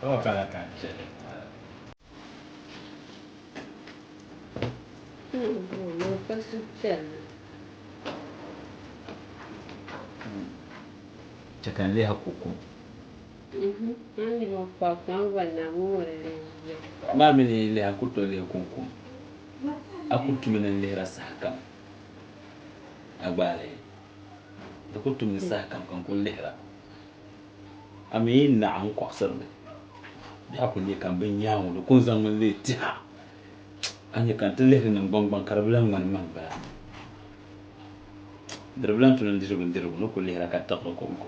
O kala ka n chɛ li. Ka suhupiɛlli. Chɛ ka n lihi a kukum. Maa mi ni yi lihi a ku tooi lihi kuŋkum. A ku tumi ni n lihira sahakam. A gba lihi. Di ku tumi sahakam ka n kuli lihira. A mi yi naɣi n kɔɣisirimi bee a ku nya ka m bi nya ŋɔ di ku zaŋmi leei tɛha. A nya ka n ti lihiri niŋgbuŋgbaŋ ka di bi lahi ŋmani ma m-bala. Di bi lahi tu ni n diri bindirigu ni ku lihira ka tiɣiri kɔŋko.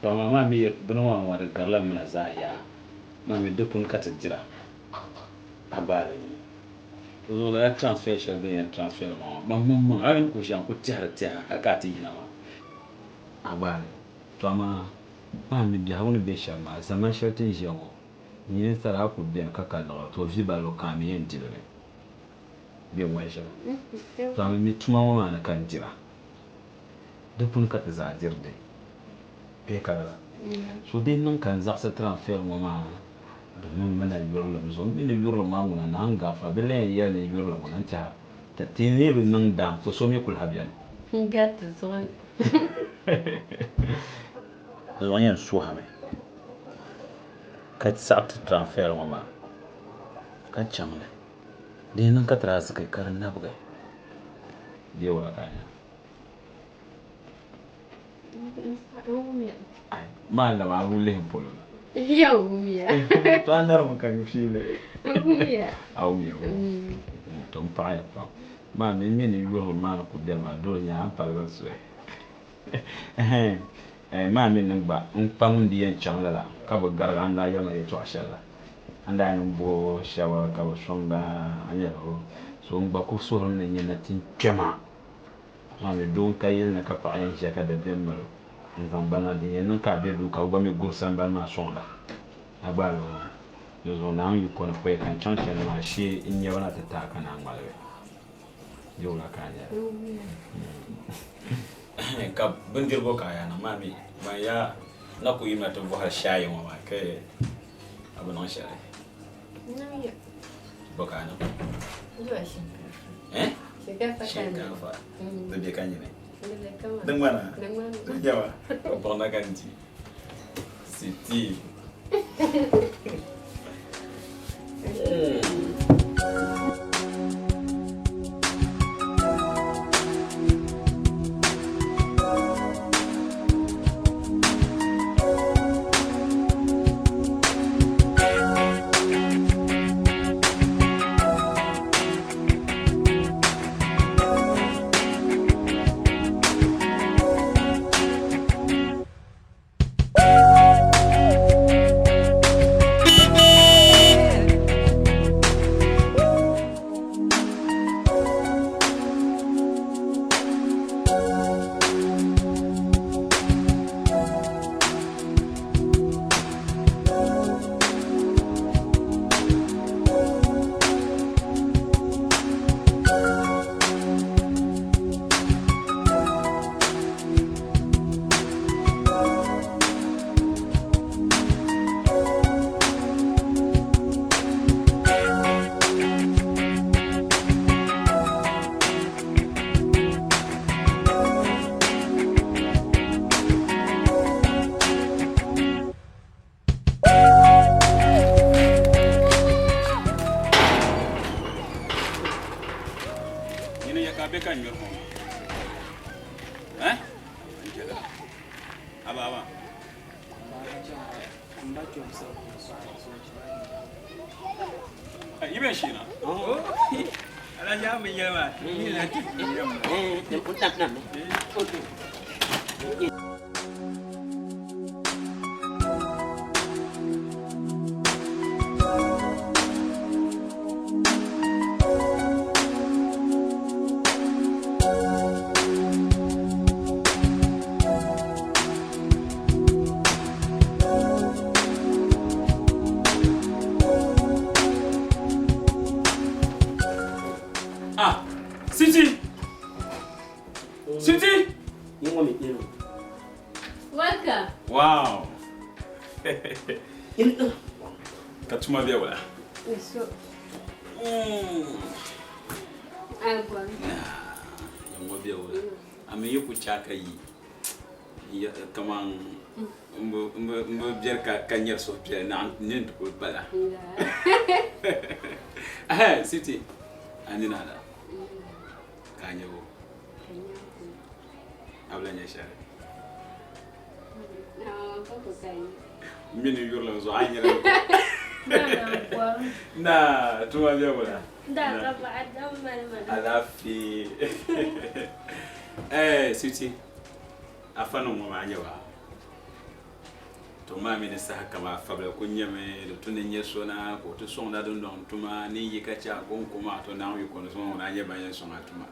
To amaa maa mi bini ŋɔ ŋɔ di garila m mina zaa yaa. Maa mi di puni ka ti dira. A gbaai li. Di zuɣu lala transfer shɛli bɛ ni yɛn transfer ma ŋɔ, maŋmaŋmaŋ a yi ni kuli ʒiya n-kuli tɛhiri tɛha hali ka a ti yina maa. A gbaai li. To amaa maa mi biɛhigu ni be shɛm maa, ʒɛmani shɛli ti ni ʒiya ŋɔ, nyini n sara a kuli beni ka ka liɣiri, to vi balibu ka a mi yɛn di li mi bee ŋɔhi ʒiɛm. To a mi mi tuma ŋɔ maa ni ka n dira. Di puni ka ti zaa diri di bee ka lala. So di niŋ ka n zaɣisi transfer ŋɔ maa domin m mi na yurilim zuɣu. M mi ni yurilim maa ŋuna naan gaafara bɛ lahi yɛn yɛli ni yurilim ŋuna n-tɛha ti ni bi niŋ daam to so mi kuli ha beni. N gariti zuɣu ni. Di zuɣu yɛn suhimi ka saɣi ti transfer ŋɔ maa ka chaŋ li. Di yi niŋ ka ti daa zigi ka di nabigi bee wula ka a nya? Maa lab a bi lihi polo la. Ya wumiya. To a narimi ka n fiili. N wumiya. A wumiya ko? To m paɣiya pam. Maa mi n mi ni yurilim maa ni kuli beni maa dole nyaa a ni paligi n suhi. Maa mi ni gba n kpa ŋun di yɛn chaŋ lala ka bi garigi a ni daa yɛli ma yɛltɔɣa shɛli la. A ni daa yɛn bo shɛba ka bɛ sɔŋ ba a nyɛla o. So n gba kuli suhirimi ni n nya nachin kpɛma. Amaa mi doo n-ka yili ni ka paɣa yɛn ʒiya ka dabiɛm mali o n-zaŋ ba na din yɛn niŋ ka a be duu ka bɛ gba mi guri sambani maa sɔŋda a gba a o. Di zuɣu Naawuni yi ko ni pɔi ka n chaŋ chandi maa shee n-nya ba na ti taai ka naan ŋmaligi. Di wula ka a nya li? Ka bindirigu ka a yaa niŋ maa mi ban yaa na ku yimina ti bɔhiri shaayi ŋɔ maa ka a bi niŋ shɛli. Bɔ ka a niŋ? Eh? Shinkaafa. Di be ka nyini. Di ŋmana? Di nyɛma. Ka buɣina ka n di. Siti. Nyini ya ka a be ka n ŋmɛri ŋɔ maa? Eh? N je lala. A baaba? Yi bɛ sheena? Alhaji a mi yɛli maa. Ah, Siti! Ka tuma be wula? Ŋɔ be wula? A mi yi ku chɛ a ka yi kaman m bi biɛri ka nyari suhupiɛlli naɣ nini ti kuli pala. Ɛhɛn Siti, a nini a la ka a nya bo? A bi lahi nya shɛli? M mi ni yurilim zuɣu a yi nyɛla Naa tuma be wula? Alaafee. Ɛɛ Siti, afa niŋ ŋɔ maa nyɛ ba? To maa mi ni saha kam a fabila ku nyɛmi di tu ni nyɛ so na ka o ti sɔŋda dundɔŋ tuma ni yi ka chɛ a kɔŋko maa to Naawuni yiko ni sɔŋ ŋuna a nyɛ ban yɛn sɔŋ a tuma.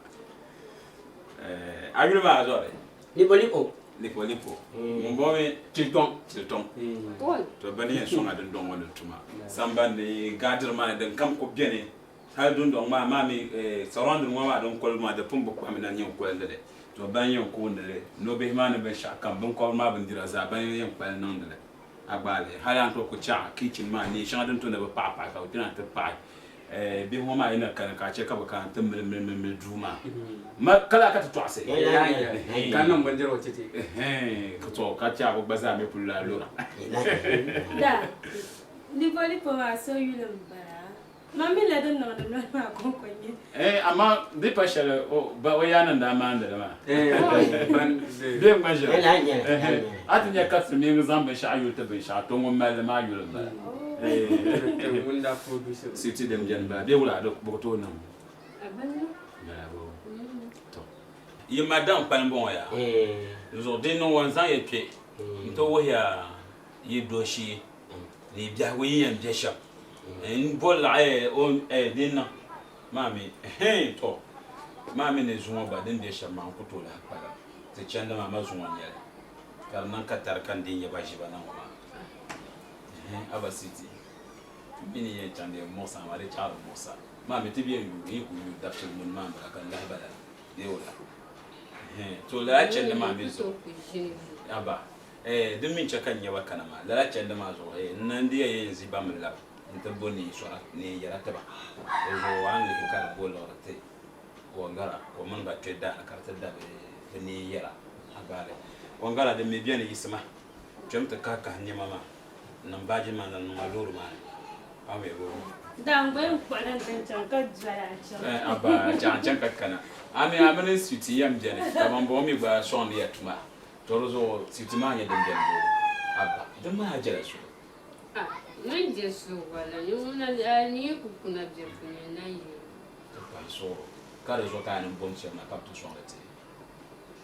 Ɛɛ a yuli maa zɔri? Lipo lipo. Lipo lipo. Ŋun bɔŋɔ mi? Chilitɔŋ. Chilitɔŋ. To bɛ ni yɛn sɔŋ a dundɔŋ ŋɔ ni tuma samban ni gaadiri maa ni din kam ku beni hali dundɔŋ maa maa mi surrounding ŋɔ maa din koli maa di pun bi kpahimi na n-yɛn kolindi li. To ban yɛn kooni li nobihi maa ni binshɛɣu kam binkɔbiri maa bindira zaa ban yɛn kpalim niŋdi li a gbaai li. Hali a ni tooi ku chaɣ kitchen maa neen shɛŋa din to ni bɛ paɣi paɣi ka bɛ kpɛna nti paɣi bihi ŋɔ maa yi na kani ka a chɛ ka bɛ kana nti mili mili mili duu maa. Ma ka laa ka ti tɔɣisi. Ka niŋ bindirigu ti ti. To ka chɛ a bi gba zaa mi kuli laa lura. Da, Lipolipo maa so yuli m-bala. Ma mi la din niŋdi noli maa kɔŋko n-nyɛ. Eh, amaa di pa shɛli o ba o yaannim daa maandi li maa. Bɛ ŋma ʒiri. A ti nya ka silimiingi zaŋ binshɛɣu yuli ti binshɛɣu, to ŋun mali li maa yuli m-bala. City din beni m-bala bee wula di bi ku tooi niŋ? Yi ma daŋ kpali m-bɔŋɔ yaa. Di zuɣu di niŋ wa n-zaŋ ya kpe n-ti wuhi ya yi dooshee ni yi biɛhigu yi yɛn be shɛm. N bo laɣi o din niŋ maa mi hee to maa mi ni zuŋɔ gba din be shɛm maa n ku tooi lahi kpalim ti chandi maa ma zuŋɔ n nyɛli ka di niŋ ka tari ka n dii nya ba ʒiba na ŋɔ maa hee Aba City m mi ni yɛn chaŋ di yɛn muɣisa amaa di chaɣ di muɣisa maa mi ti bi yɛn yuui n yi ku yuui dabisili muni maa n bala ka n lahi ba lala bee wula hee to lala chandi maa mi zuɣu Aba Eh, din mi chɛ ka n nya ba kana maa, lala chandi maa zuɣu, eh, n na n-di ya yɛn zi ba mi lab nti bo neen sɔra, neen yɛra ti ba. Di zuɣu a ni lihi ka di bo liɣiri ti Wangara ka o mini ba kpe daa ni ka di ti da bɛ neen yɛra a gbaali. Wangara din mi beni yiɣisima, kpɛm ti kahi kahi nɛma maa n-niŋ baaji maa ni n-niŋ a loori maa ni. A mi bo. Daa n gba yɛn kpuɣila n tin chaŋ ka doli a chaŋ. Eh, a ba, chaŋ chaŋ ka kana. A mi a mini Sweetie yɛn beni ka bambɔŋɔ mi gba sɔŋdi ya tuma. To di zuɣu siti maa nyɛ din beni boo? Abba, din maa jɛla suhu. A, man je suhu wala ni ŋuna a ni yi ku kuna bɛ puuni n na yi. Ti pahi suɣuro ka di zuɣu ka a ni bom shɛba na ka bɛ ti sɔŋdi ti.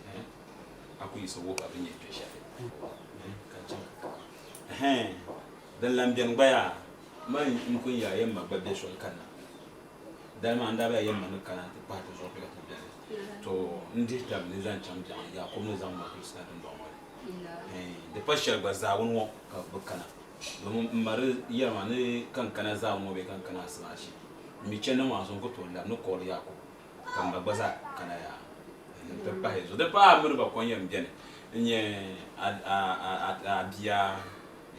Ɛɛn, a ku yiɣisi wuhi ba bɛ ni yɛn kpe shɛli. Ɛɛn, ka chaŋ. Ɛhɛn, din lan beni gba yaa, man n-pun yaa yɛn ma gba be soli kanna. Dali maa n daa bela yɛmma ni kana nti pahi ti zuɣu kpe ka ti beni. To n dihi tab ni zaŋ chaŋ biɛɣu ni Yaakubu ni zaŋ ma kulisi na dundɔŋ ŋɔ ni. Ɛɛn, di pa shɛli gba zaawuni ŋɔ ka bɛ kana. Domin m ma di yɛri ma ni ka n kana zaawuni ŋɔ bee ka n kana asibaasi. M mi chandi maa zuɣu n ku tooi labi ni kɔɔli Yaakubu ka m ba gba zaa kana yaa nti pahi zuɣu. Di paai a mini ba ko n-yɛn beni n-nyɛ a bia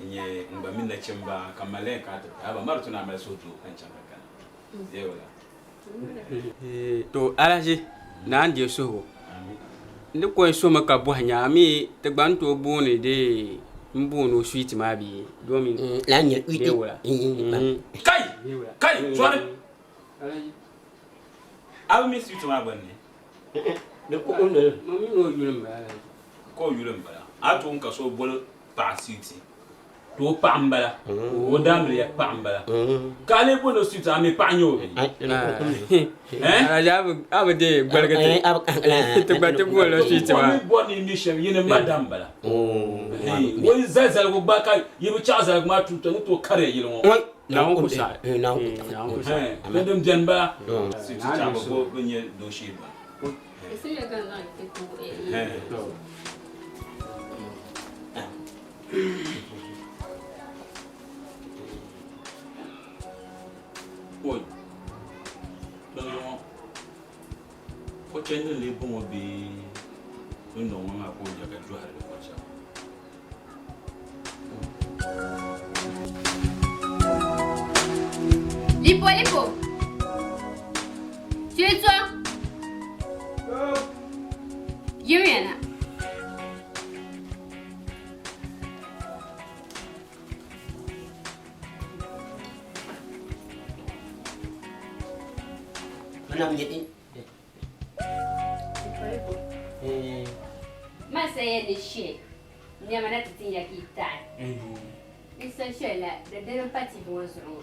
n-nyɛ n gba mini nachimba ka m ma lee kana ti pahi a ba. Mari tu ni a mali suhudoo ka n chaŋ ka kana. To alahichi naa n-deei suhigu. N di kɔŋ suhimi ka bɔhi nya a mi ti gba ni tooi booni dee m-booni o suiti maa bee domin bee wula? Kai! Kai! Zɔri! A bi mi suiti maa gbunni? Ma mi ni o yuli m-bala alahichi. Ka o yuli m-bala. A tooi ka so boli paɣa suiti. To o paɣa m-bala, o daamiliya paɣa m-bala. Ka a lee boli o suiti, a mi paɣa n-nyɛ o bee? Alhaji a bi deei gbaligi ti, ti gba ti boli o suiti maa. O mi bɔri ni yi mi shɛm, yi ni madam m-bala. O yi zali zaligu gba ka yi bi chaɣi zaligu maa tuuta ni tooi kari ya yili ŋɔ. Naawuni ku saɣi. Naawuni ku saɣi. Ni din beni m-bala. Suiti chaɣibu bo bi nyɛ dooshee dɔni. Oi, dinzuɣu o chandi n-lee bɔŋɔ bee dundɔŋ ŋɔ maa ka o nya ka jɔhiri li kɔchɛbu? Manam nye. Ma saya ni she nɛma na ti tin ya ka yi taɣi. N sa shɛli la di dini m-pa TV ŋɔ zuɣu ŋɔ.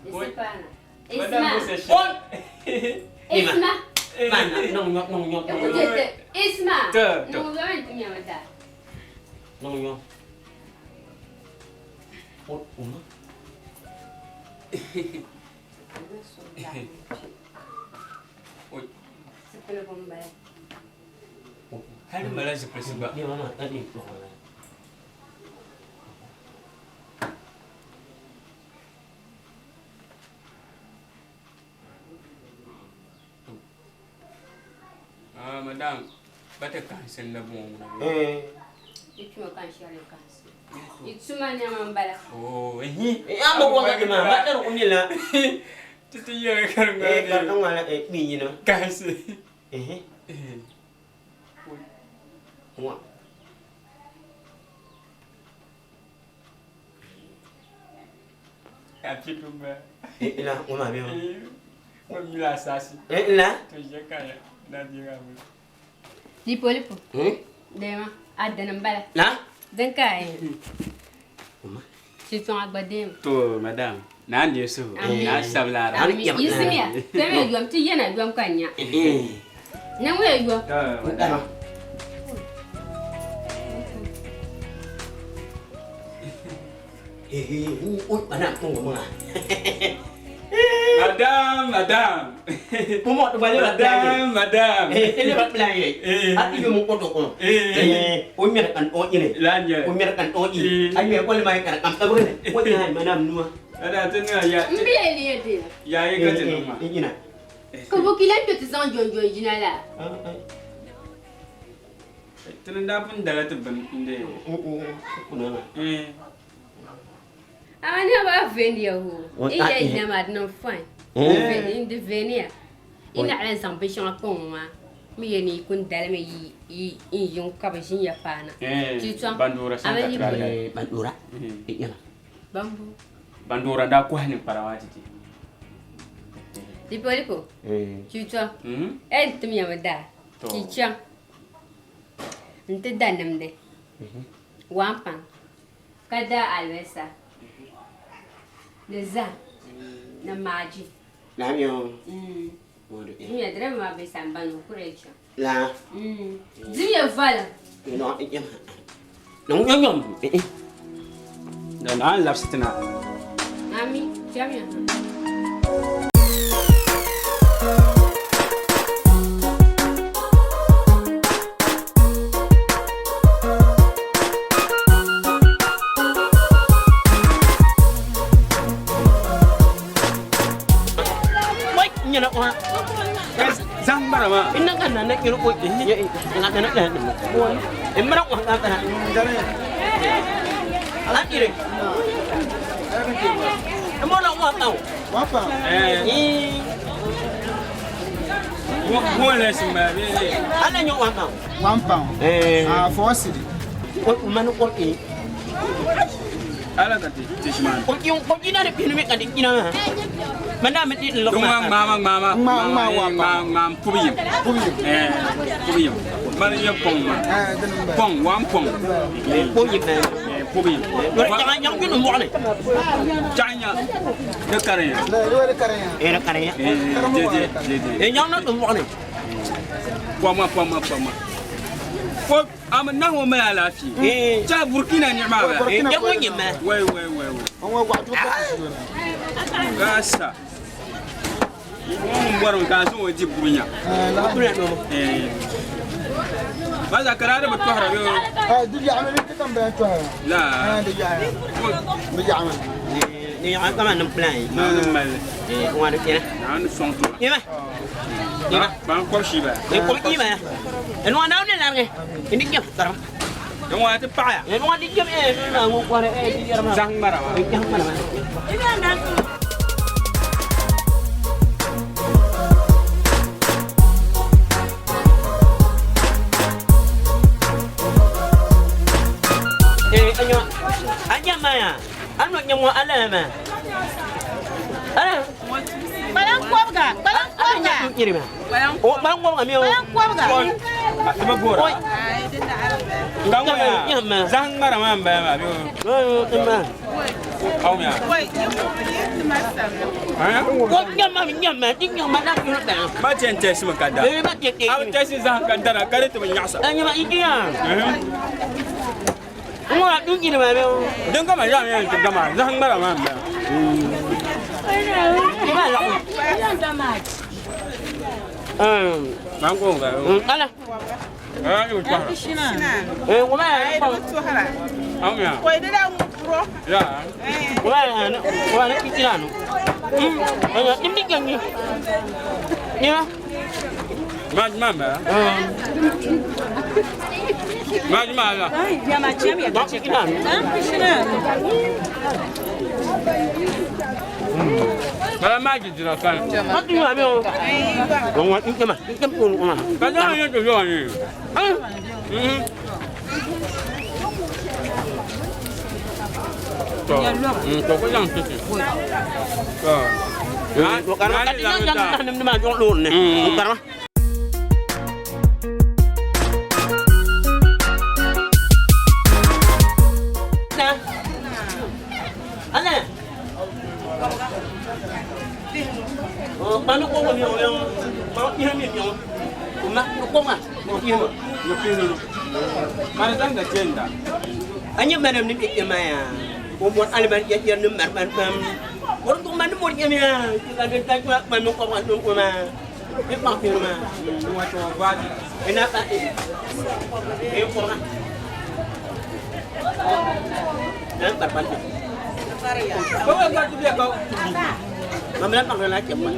Di si paana. Isma. Isma. Isma. Niŋ yom n-ti nyɛmi daa. Niŋ yom. Uma. Zipiligu m-bala. Hali mala zipilisi gba. Ah, madam, ba ti kahinsi n-na bɔŋɔ ŋuna bee? Yi tuma ka n shɛri kahinsi. Yi tuma nɛma m-bala. Oh, ehi. A ma waŋa di maa, ma dari o mi la. Ti ti yɛli ka di ŋmani Ka di ŋmani kpii yino. Kahinsi. Ehi. Ŋɔ. Ka ti tum ba. Ila, ŋɔ maa bɛ ŋɔ. Ŋɔ mi la asaasi. Ila. To ʒe ka ya na di ka mi. Lipo lipo. Deema, a dini m-bala. Na? Din ka a yɛn. Shitɔŋ a gba deema. To, madam, naa n deei suhu. Naa sabila ara. Ami, yiɣisimiya. Kpɛmiya yom, ti yɛna yom ka n nya. Niŋmiya yom. To, Madam, madam. Madam, madam. M bi yɛli ni ya deema. Ka bo ka yi lan kpe ti zaŋ jɔnjɔn jina la? Tini daa pun dala ti bini n-dee. Amaa niriba maa veeniya hoo. Yi yɛli jina maa di niŋ fine. Di veeniya. Yi naɣila n zaŋ binshɛŋa kpaŋ ŋɔ maa mi yɛli ni yi kuli dalimi yi yiŋ ka bi ʒin ya paana. Banduura Banduura. Bambu. Banduura daa kɔhi ninkpara maa ti ti. Lipo lipo. Chitɔŋ. N tim ya mi daa. Ti chaŋ n-ti da nimdi wampaŋ ka da alibalisa ni zahim ni maaji. Dimiya dirɛba maa bɛ sambani o kuri chaŋ. Dimiya vala. Naan labisi ti na. Ami, chamiya. Zahim bara maa. Ina ka na na kiro ko nga na na na mara ko nga na ala kire mo la wa pa wa pa eh mo le sim ba be ala nyo wa pa 1 pound eh ah 4 cedi ko man ko e ala ka ti tishman ko ki ko ki na ne pinu me ka di kina mana me ti lo ma ma ma ma ma ma ma ma pubiyim pubiyim eh pubiyim man ye pong ma pong wan pong pubiyim eh pubiyim do ta nyang bi no mo ne chanya de karaya le de karaya eh de karaya eh je je je je eh nyang no mo ne poma poma poma ko am na ho ma la fi cha burkina ni ma ba eh ya ko nyi ma wai wai wai wai on wa wa to ka gasa mun bɔrɔ ka so di burunya eh ba za karara ba tohara yo eh di ya amene ti kan bayan tohara la eh di ya di ya amene ni ya kama nan plan na mal eh wa de kena na ni son to ni ma ni ma ban ko shi ba ni ko ki ma en wa na ne la ne ni ke tarama en wa ti paɣaya en wa di jem eh na ngo ko re eh di yarama zahim bara ma zahim bara ma eh anyo anya ma ano nyamo ala ma ala balan kobga balan kobga Irima. O ba ngom mi o. Ti bi boora. Nga ŋɔ yaa zahim ŋmara maa n-bala maa bee o aw ya. Ba ti yɛn tɛsi mi ka da. A bi tɛsi zahim ka dara ka di ti bi nyaɣisa. Din gama zahim yɛn ti gama zahim ŋmara maa n-bala. Man ko ga. Ala. Ah, yo twa. Aw ya. Ya. Ma ma ma. Ma ma la. Bala ma ji jira kan. Ka da yan to yo ni. To. To ko yang ti. To. Ma zang da tenda. Anya manam ni maya. O mon alman ya ya num mar man pam. Or tu man mon ya ya. Ka den ta ma man ko ma ko ma. Ni pa pi ma. Wa to ba di. Ina pa e. E ko ma. Dan par pan. Ko wa ka ti be ka. Ma mla pa la ke ma.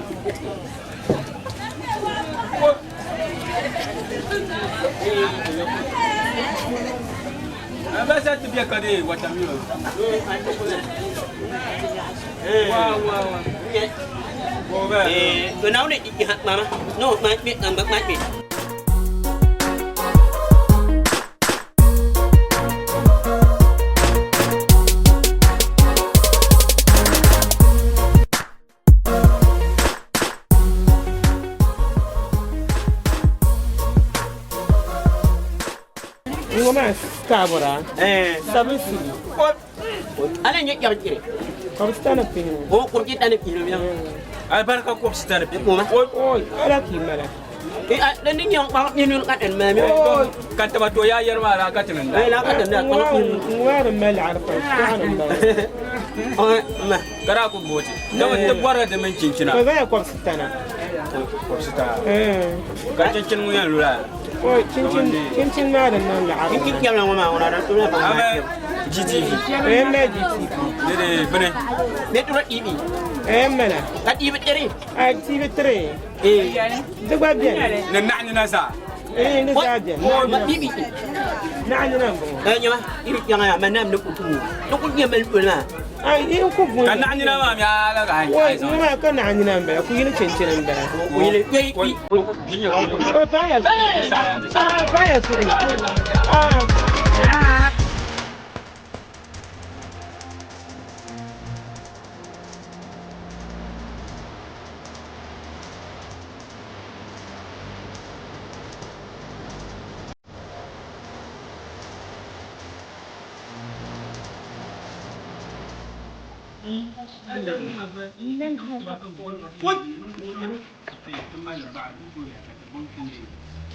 Ba sa ti be ka de watermelon. Wa wa wa. Bo ba. Eh, ko na ne ki ha ma ma. No, ma mi ma ma mi. Ngoma kabura. Eh, Sabi sigi. Ala nye kyar kire. Kɔbisita ni pini. O ko ki tani pini mi. Albarka ko sitana bi. Ko ma. Oi, ala k'i mala. Eh, dan ni nyong pa ni nu ka den ma mi. Kan taba to ya yarma la ka tinan. Eh, la ka den na pa ni. Ngwari mali arfa, tsani mbala. O ma. Kara ku boti. Da wata gwara da min cincina. Ka zaya kɔbisita na. Ko sita. Eh. Ka cincin mu yan lura. Oi, cincin cincin ma da nan la Ki arfa. kyar na ma ona dan tu na pa. Ame GTV. Eh, ma GTV. Ne de bane. Ne tu ra ibi. Eh, mana. Ka ibi tere. A TV3. Eh. Duk ba biyan. Ne na ni na sa. Eh, ni za biyan. Ma ibi. Na ni nan bo. Eh, nyama ibi kyar ya ma nam ne ku tu. To ku nye mal na. Ai, in ku bu. Ka na ni na ma mi ala ga Oi, hai. ngoma ka na ni nan ba, ku yi ni cincin ba. Ku yi ne Oi, baya. Ah, baya su. Ah.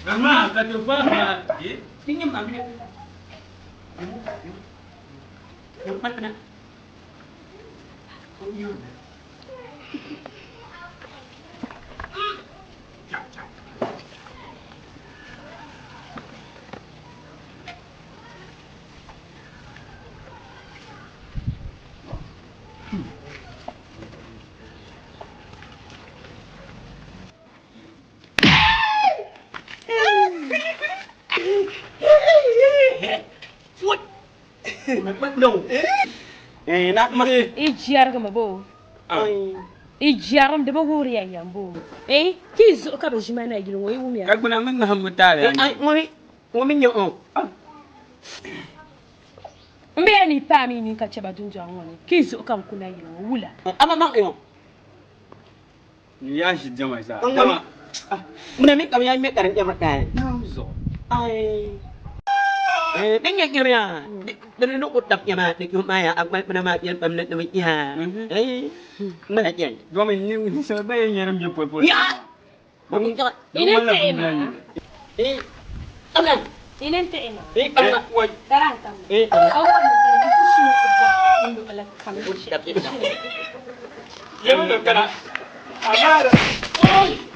Amma ka to ba ma. Tinye ma mi. Ma na. Eh, na ma. I jɛrigimi bo. I jɛrim di bi wuhiri ya yɛm bo. Eh, ki zuɣu ka bi ʒi ma na yili ŋɔ i wumya. Ka gbuna min ngaham mutare. Ai, ngomi. Ngomi nyo o. N bɛ ya ni paami ni ka chɛba dundɔŋ ŋɔ ni ki zuɣu ka bi kuna yili ŋɔ wula. Ama ma yo. N yaa ʒi diɛma zaa. Dama muna mi kam yaa ŋmɛ ka di ŋmɛbiri taali. Naawuni zuɣu. Ai. Eh, din yɛn ŋmɛri yaa, di ni ku tab kpɛma di chuhi maa yaa, a gbali bina maa viɛli pam ni di bi chiha. Eh, ŋmala chɛli. Domi ninsal gba yɛn nyɛri m-be poli poli. Yaa! Ina n-taɣi ma. Eh, amna. Ina n-taɣi ma. Eh, amna. Wai. Dara n tam. Eh, A wa mi ka di ku shini ku bɔhi n luɣili kam shɛli. Yɛmi kana. Amaa.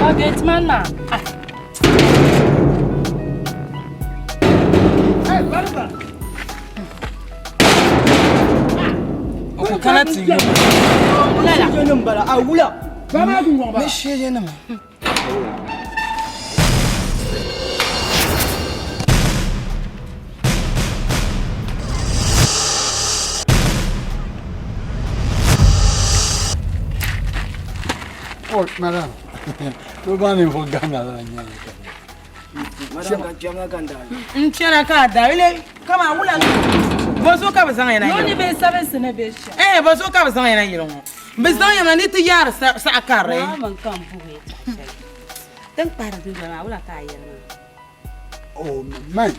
Oh, gate man ma. O kana ti yo. Lala. A wula. Ba ma dun ba. Ne sheje nima. Oh, madam. To ba ni fo Ghana la nya ni. N chana ka da ile kama wula. Bozo ka bi zaŋ yana Yoni yiri. be sabin na be sha. Eh, bozo ka bi zaŋ yana yiri ŋɔ. Bi zaŋ yana ni ti yaari saɣa karili. Naa man ka n buhi yɛltɔɣa shɛli. Din kpahiri dundoli maa wula ka a yɛli maa? Oh, man,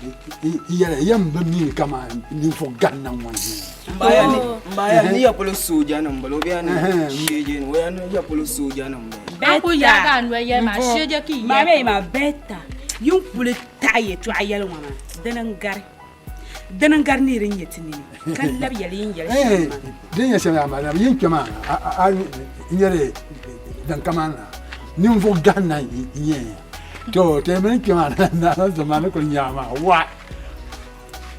yɛrɛ yɛm bi mi kama ni fo Ghana ŋɔ ni. Mbaya ni ya polo soja nim bala o bɛ ya ni sheje ni o ya ni ya polo soja nim bala. An ku yaaga a noli yɛli maa sheje ka i Maa yɛli. mi maa bɛta yin kuli taɣi yɛltɔɣa yɛli ŋɔ maa dini n gari dini n gari ni di nyɛ ti nini ka labi yɛli yin yɛli Eh, shɛm maa. din yɛ shɛm yaa madam, yin kpɛma a n yɛrɛ dan kama na ni fo Ghana nyɛ. To te min kpɛma na na zamani ko nyama wa.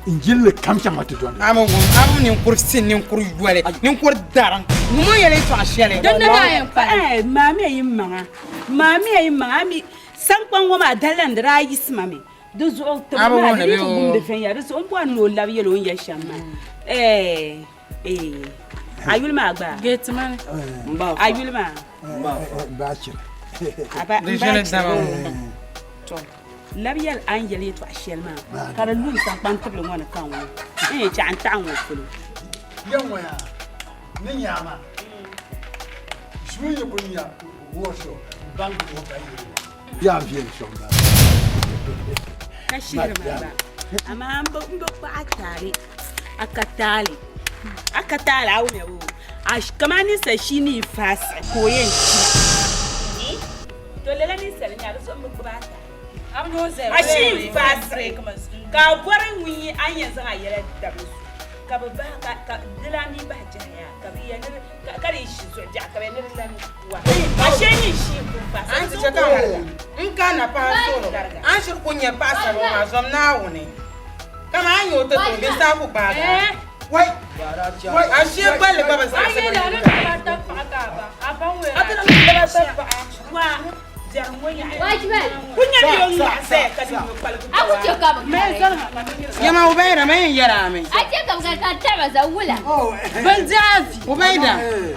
N jilli kam shɛŋa ti dɔni. Amu amu ninkuri sin ninkuri yoli ninkuri dariŋ. Ŋun yɛli yɛltɔɣa shɛli. Din ni daa yɛn kpalim. Eh, maa mi yi maŋa maa mi yi maŋa ami sankpaŋ ŋɔ maa dalila di daa yiɣisima mi di zuɣu tibi Abu maa wuni di bɛ yi ti o. wumdi viɛnyɛla di zuɣu n bɔri ni o labi yɛli o ni yɛli shɛm maa eh eh a yuli maa gba Gate man. a yuli maa Ba chira. a ba Di n ba ʒini chira dama. o. Labi yɛli a ni yɛli yɛltɔɣa shɛli maa ka di lu n sankpaŋ tibili ŋɔ ni ka ŋɔ n yɛn chaɣ n taɣi ŋɔ polo. Yɛn ŋɔ yaa ni nyama. Shuu yi ku nya wɔsɔ banki o ba yi. Yaa viɛli sɔŋ ba. Ka shihiri ma gba amaa n bi kpaɣa taali a ka taali a ka taali a wumya o a kamani ninsal shii ni yi faasi ka o yɛn chi to lala ninsal nya di zuɣu n bi gbubi a taali a shii n faasi ka a bɔri ŋun yi a ni yɛn zaŋ a yɛla dabili so ka bi bahi ka ka di lan mi bahi jɛhaya ka bi yɛn ni ka di yi ʒi zuɣu biɛɣu ka bi yɛn ni di lan wa a shee ni shii n kun faasi An ti chɛ ka n ka na paɣa solo. An shiri ku nyɛ paɣasari maa zom Naawuni. Kama an nyɛ o ti to bin saa ku gbaagi. Wai. Wai a shee gballi gba bi A zaɣisi yɛli a bi ni daba ta paɣa ka a ba. A ba ŋɔ A ti niŋ daba ta paɣa. Wa biɛri ŋɔ yaɣa. Watchman. Ku nyɛ ni o ŋmahi zaya ka di ŋɔ kpaligi A ku chɛ ka bi Mɛ kari. zali ha ka mi nyɛ Yɛma Ubaida ma yɛn yɛra mi. A chɛ ka bi kari ka taba za wula. Bin diɛɣu vi. Ubaida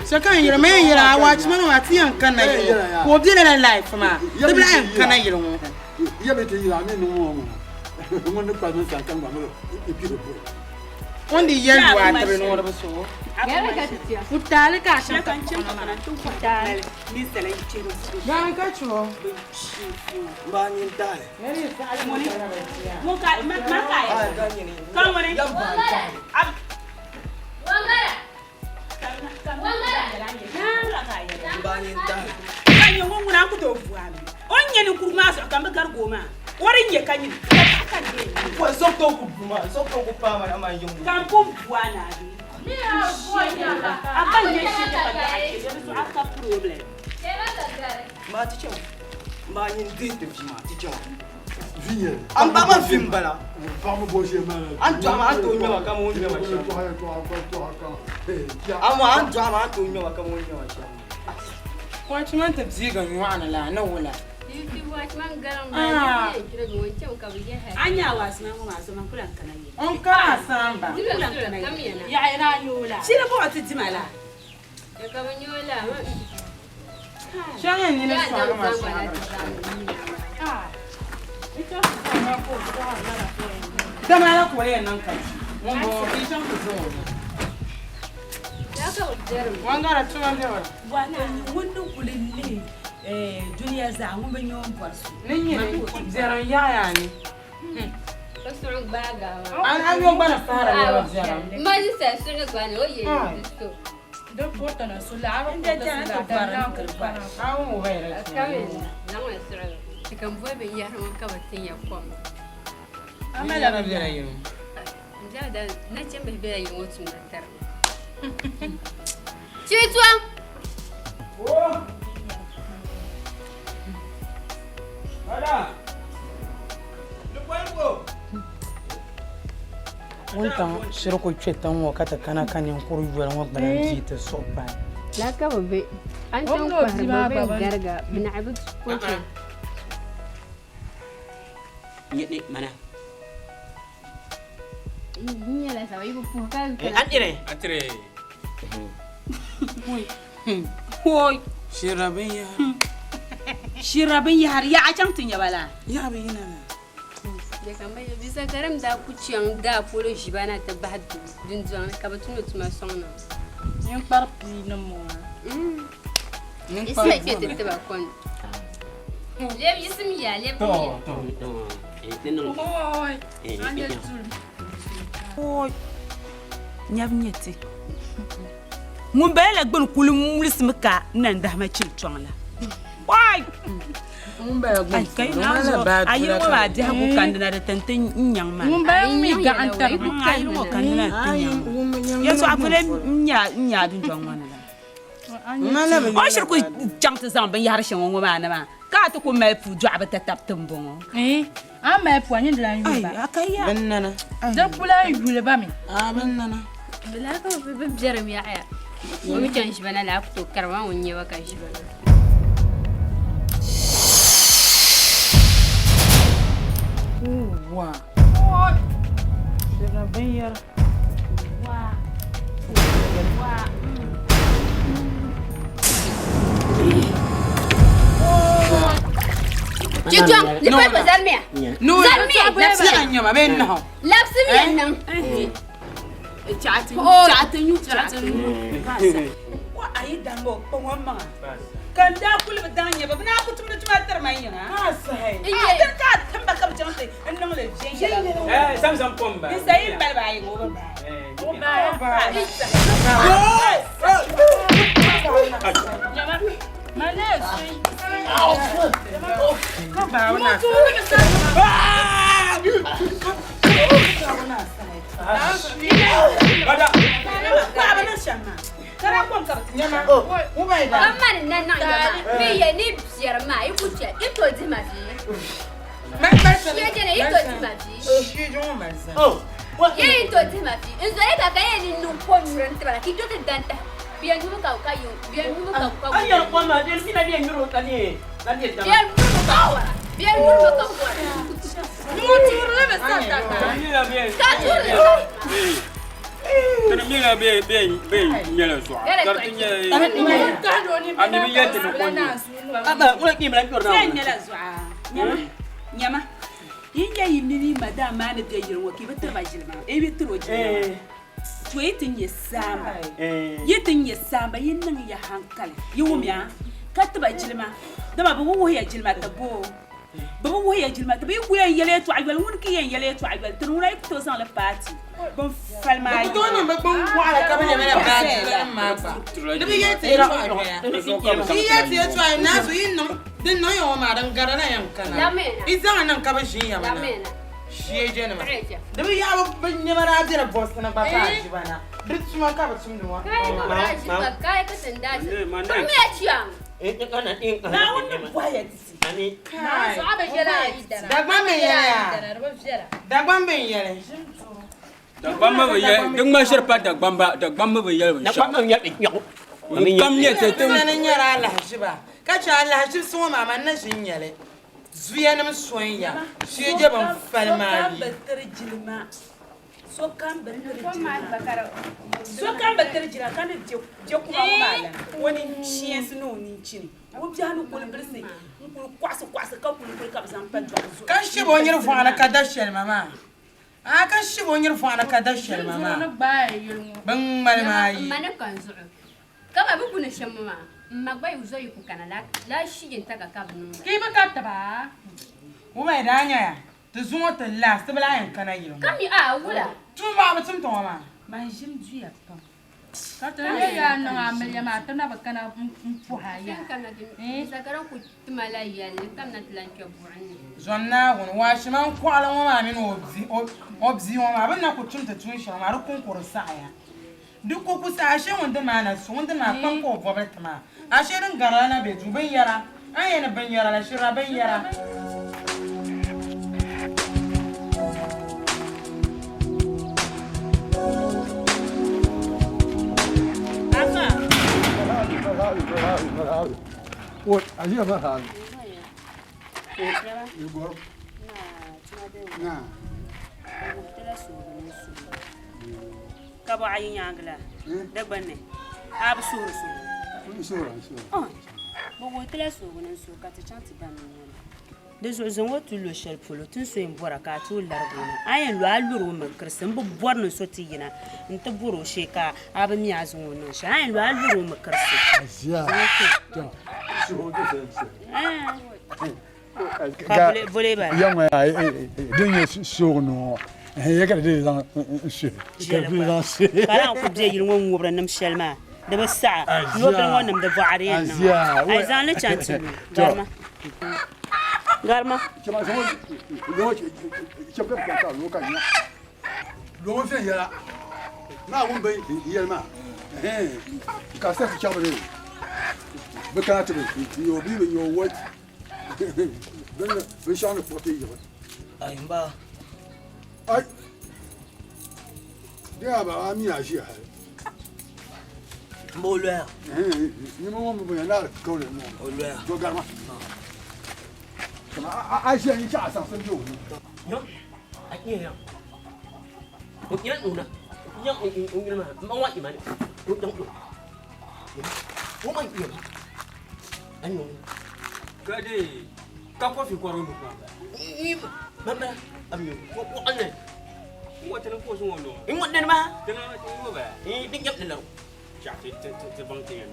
shɛ ka n yɛra ma yɛn yɛra a waachimani maa ti yɛn kana yili ŋɔ ka o bɛ lala life maa ti bi lahi yɛn kana yili ŋɔ. Yɛ bi ti yira mi ni ŋɔ ŋɔ. Ŋun ni kpalimi san kan gba mi i piri buri. O ni di yɛli waa tibi ni o di bi so. Gɛrɛ ka ti tia. Ku taali ka a Shɛ shɛm ka n chɛ ka kana ti ku taali ninsal n chɛri so. Gani ka chɔ. N ba nyin taali. Ŋun ka ma ma ka yɛ. Ka ŋuni. Wangara. Wangara. Wangara. N ba nyin taali. Ka nyɛ ŋun ŋuna ku tooi bu ami. O ni nyɛ ninkurigu maa zuɣu ka n bi garigi o maa. O di nyɛ ka nyini ka paɣa ka di yɛn nyɛ. Wa zɔb to ku bu ma zɔb to ku paa ma na ma yiŋ. Ka n pun bu a naagi. Ni a bɔ nyaba. A ka nyɛ shee ka daɣa chɛ di zuɣu a ka problem. Gɛrɛ ka gari. N ba ti chɛ n Mba nyin dihi ti vi maa ti chaŋ. An ba ma vi m-bala. An dɔɣi ma a ni tooi ŋmɛ ma kaman o ni ŋmɛ ma shɛm. Amaa a ni dɔɣi ma a ni tooi ŋmɛ ma kaman o ni ŋmɛ ma shɛm. Wachi man ti biiga nyɔɣu ni la ni wula? A nya a waasima ŋɔ maa zoma n-ku lan kana yili. N kana a saamba. Yaɣi na a nya o la. Shili buɣi ti dima la. Shɛŋa nini sɔŋ ma shɛŋa. Dama la ka o yɛn niŋ ka chi. Ŋun bɔŋɔ ka yi chaŋ ti zaŋ o na. Wangara tuma bɛ wala. Wato ŋun ni kuli lihi dunia zaa ŋun bi nya o ni bɔri so. Ni nyini biɛrim yaɣiya ni. A yo gba ni sahara nyɛla biɛrim. Wuntaŋ shiri ku kpe tiŋ ŋɔ ka ti kana ka ninkuri yoli ŋɔ gbana n-dii ti suhu paai. Laa ka bɛ be. A ni chaŋ kɔhiri ba bɛn gariga, bɛ naɣi bi ko chaŋ. Shira binyahari. Shira binyahari ya a chaŋ ti nya ba la? Ya bi yina na. Bisa karim daa ku chaŋ daa polo ʒiba na ti bahi dundɔŋ ni ka bɛ tumdi tuma sɔŋ na. Ninkpari pii ni ŋɔ maa. Ismail kpe ti tiba kɔŋ. Lɛbi yisim ya, lɛbi ya. Nyabu nyɛ ti. Ŋun bala la gbuni kuli mulisimi ka nandahima chili tɔŋ la. Oi! A yili ŋɔ maa biɛhigu kandina di tin ti nyaŋ maa. Ŋun bala mi gaɣa n-tari ma. A yili ŋɔ kandina di ti nyaŋ ma. Yɛltɔɣa polo n-nya a dundɔŋ ŋɔ ni la. O ni shiri ku chaŋ ti zaŋ binyahiri shɛŋa ŋɔ maa ni maa ka a ti ku mali puu dɔɣibu tatabo ti m-bɔŋɔ. A ni mali puu a nyin di lan yuli ba. Di ku lan yuli ba mi. Bɛ lahi ka bɛ biɛrim yaɣiya. O mi chaŋ ʒiba na laa ku tooi kari maa ŋun nya ba ka ʒiba na. Wa. Shira binyɛra. Chichɔŋ, ni pali pa zarimiya. Zarimiya, labisimiya. Labisimiya niŋ. Chaɣati nyu, chaɣati nyu. Ko a yi daŋ o kpaŋ o maŋa. Ka n daa kuli bi daŋ nyɛ ba, bɛ naa ku tumdi tuma tiri ma yiŋa. A tiri ka a tim ba ka bɛ chaŋ ti n niŋ li viɛnyɛla. Zamzam kom ba. N sayi m bali ba ayi ŋɔ o bi baai. Kamani na niŋ ya maa, mi ya ni biɛri maa yi ku chɛ, yi tooi dihi ma bia. Shee jɛna yi tooi dihi ma bia. Yi yi tooi dihi ma bia. N zɔya ka ka yɛn ni niŋ kom nyuri n tiba la ka yi tooi ti dan tahi bia nyubu ka ka yi bia nyubu ka ka An yɛri kom maa, bia mi na bia nyuri o ka ne ka ne dama. Bia nyuri ka kɔra. Bia nyuri ka kɔra. Ka tuuri li Tiri mi la bɛ bɛ bɛ nyɛla zuɣu. Ka di ti nyɛ a mi bi yɛli ti ni ko nyu. Aba ŋuna kpi bila nyuri na. Bɛ nyɛla zuɣu. Nyama nyama yi nya yi mini yi madam maa ni be yili ŋɔ ka yi bi tiri ba jilima yi bi tiri o jilima maa to yi ti nyɛ saamba yi ti nyɛ saamba yi niŋ ya hankali yi wumya ka ti ba jilima dama bɛ bi wuhiya jilima ti bo Bɛ bi wuhi ya jilima ti bɛ yi ku yɛn yɛli yɛtɔɣa yoli, ŋuni ka yɛn yɛli yɛtɔɣa yoli tiri ŋuna yi ku tooi zaŋ li paati bin fali maa Bɛ ku tooi niŋ bɛ bin waɣila ka bɛ lɛbila baaji nim maa gba. Di bi yɛli ti yɛtɔɣa yoya. Di yi yɛli ti yɛtɔɣa yoya naa so yi niŋ din niŋ ya ŋɔ maa din gari la yɛn kana. Yi zaŋ niŋ ka bɛ ʒin ya mi na. Sheejenima. Di bi yaɣi bɛ nɛma daa bela bɔbisi ni gba ka a ʒi ba na. Di tuma ka bɛ tumdi ŋɔ. Kaaya ka bɛ daa ʒi ba, kaaya ka ti ni daa ʒi. Kpirimiya chiyaŋ. Naawuni ni bɔhi ya ti si. Dagbaŋ mi n-yɛli yaa. Dagbaŋ mi n-yɛli. Dagbamba bi yɛli di ŋma shiri pa Dagbamba Dagbamba bi yɛli binshɛɣu. Dagbamba bi yɛli binshɛɣu. Ŋun kam nyɛ ti ti. Ti ni nyɛla alahiʒiba ka chɛ alahiʒibisi ŋɔ maa man na ʒi n-nyɛli zuyanim sonya shee je bin fali maa Sokam yi. bi tiri jilima. Sokam bi tiri jilima. Sokam bi tiri jilima ka ni je kuma ŋɔ maa la o nin chiɛnsi ni o nin chini o biɛhi ni kuli bilisi n kuli kɔɣisi kɔɣisi ka kuli kuli ka bi zaŋ pa dɔɣu zuɣu. Ka shib o nyiri vɔɣu ni ka da shɛlima maa. A ka shib o nyiri vɔɣu ni ka da shɛlima maa. Bin ŋmali maa yi. M ma ni ka n zuɣu. Ka ba bi guni shɛm maa, m ma gba yi zo yi ku kana la shijintaka ka bɛ niŋda. Ka yi bi ka tiba? Wumai daa nyaya, ti zuŋɔ ti lahi ti bi lahi yɛn kana yili ŋɔ. Ka mi a wula? Tuun maa bi tim ti ŋɔ maa. Man ʒim duya pam. Ka ti ni yaa niŋ amiliya maa ti na bi kana m-puhi a yaa. Ti kamina ti sakara ku tima la yɛlli kamina ti lan kpe buɣim ni. Zom Naawuni, waashima n-kɔɣili ŋɔ maa mini o bia ŋɔ maa, bɛ ni na ku tum ti tuun shɛli maa, di kuŋ ku di saɣiya. Di ku ku saɣi, ashee ŋun dini maa na su, ŋun dini maa kpam ka o bɔbili ti maa. Ashee din garila na be duu, binyɛra, a ni yɛn ni binyɛra la, shirila binyɛra. Ka bɔ a yi nyaaŋa la, di gbunni a bi suhiri so. Bɛ wuhi ti la suhigu ni n-suhi ka ti chaŋ ti ba mi nɛma. Di zuɣu zaŋ o ti lo shɛli polo ti ni so yɛn bɔra ka a tooi larigi o na. A yɛn lo a luri o mi kirisi m bi bɔri ni so ti yina nti bɔri o shee ka a bi mi a zaŋ o niŋ shɛli. A yɛn lo a luri o mi kirisi. Ka bole bala. Ya ŋɔ yaa din nyɛ suhigu ni ŋɔ ya ka di zaŋ n suhi ka di zaŋ suhi. Ka naan ku bɛ yili ŋɔ ŋubiri nim shɛli maa di bi saɣa nobili ŋɔ nimdi bɔɣa di yɛn niŋ a yi zaŋ li chaŋ ti lu garima garima. Lɔŋɔ viɛnyɛla maa wum bɛ yɛli maa ka sɛf chaŋ bi bi kana ti bi nyɛ o bia bi nyɛ o woi binshɛɣu ni kpuɣi ti yiɣi Ai n ba. Ai di yaa ba a mi a ʒiya hali N ba o loya. Nima ŋɔ mi bi yɛn naari kawulɛ ŋɔ O loya. To garima kama a ʒiya n chaɣa saŋsim bɛ o ni. Yo a nyɛ ya. O nyɛ nuna. Nyɛ o nyɛ ma n ba ŋɔ ima ni. O dɔn o. O ma nyɛ ma. A nyɛ. Ka de ka kofi kɔri nu pa. Ni ma ma am yo ko ko an ne. N ti ni ko so ŋɔ. N ŋɔ den ma. Ti na ti ŋɔ ba. Eh din yam la. Cha ti ti ti bang ti yan.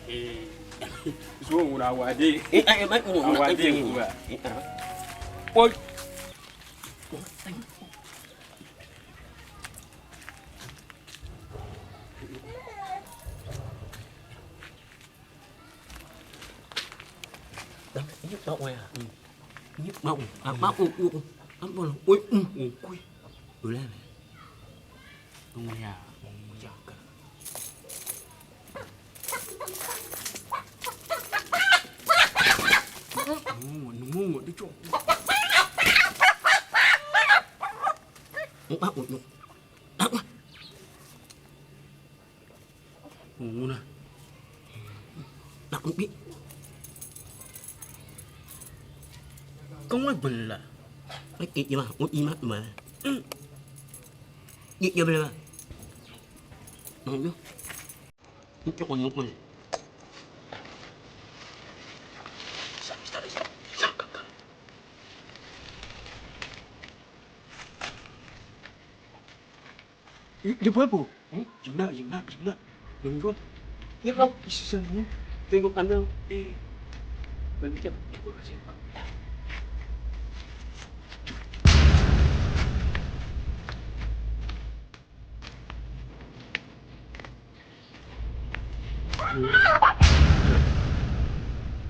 Eh. So ŋuna wa de. Eh ai ma ŋɔ wa de ku ba. O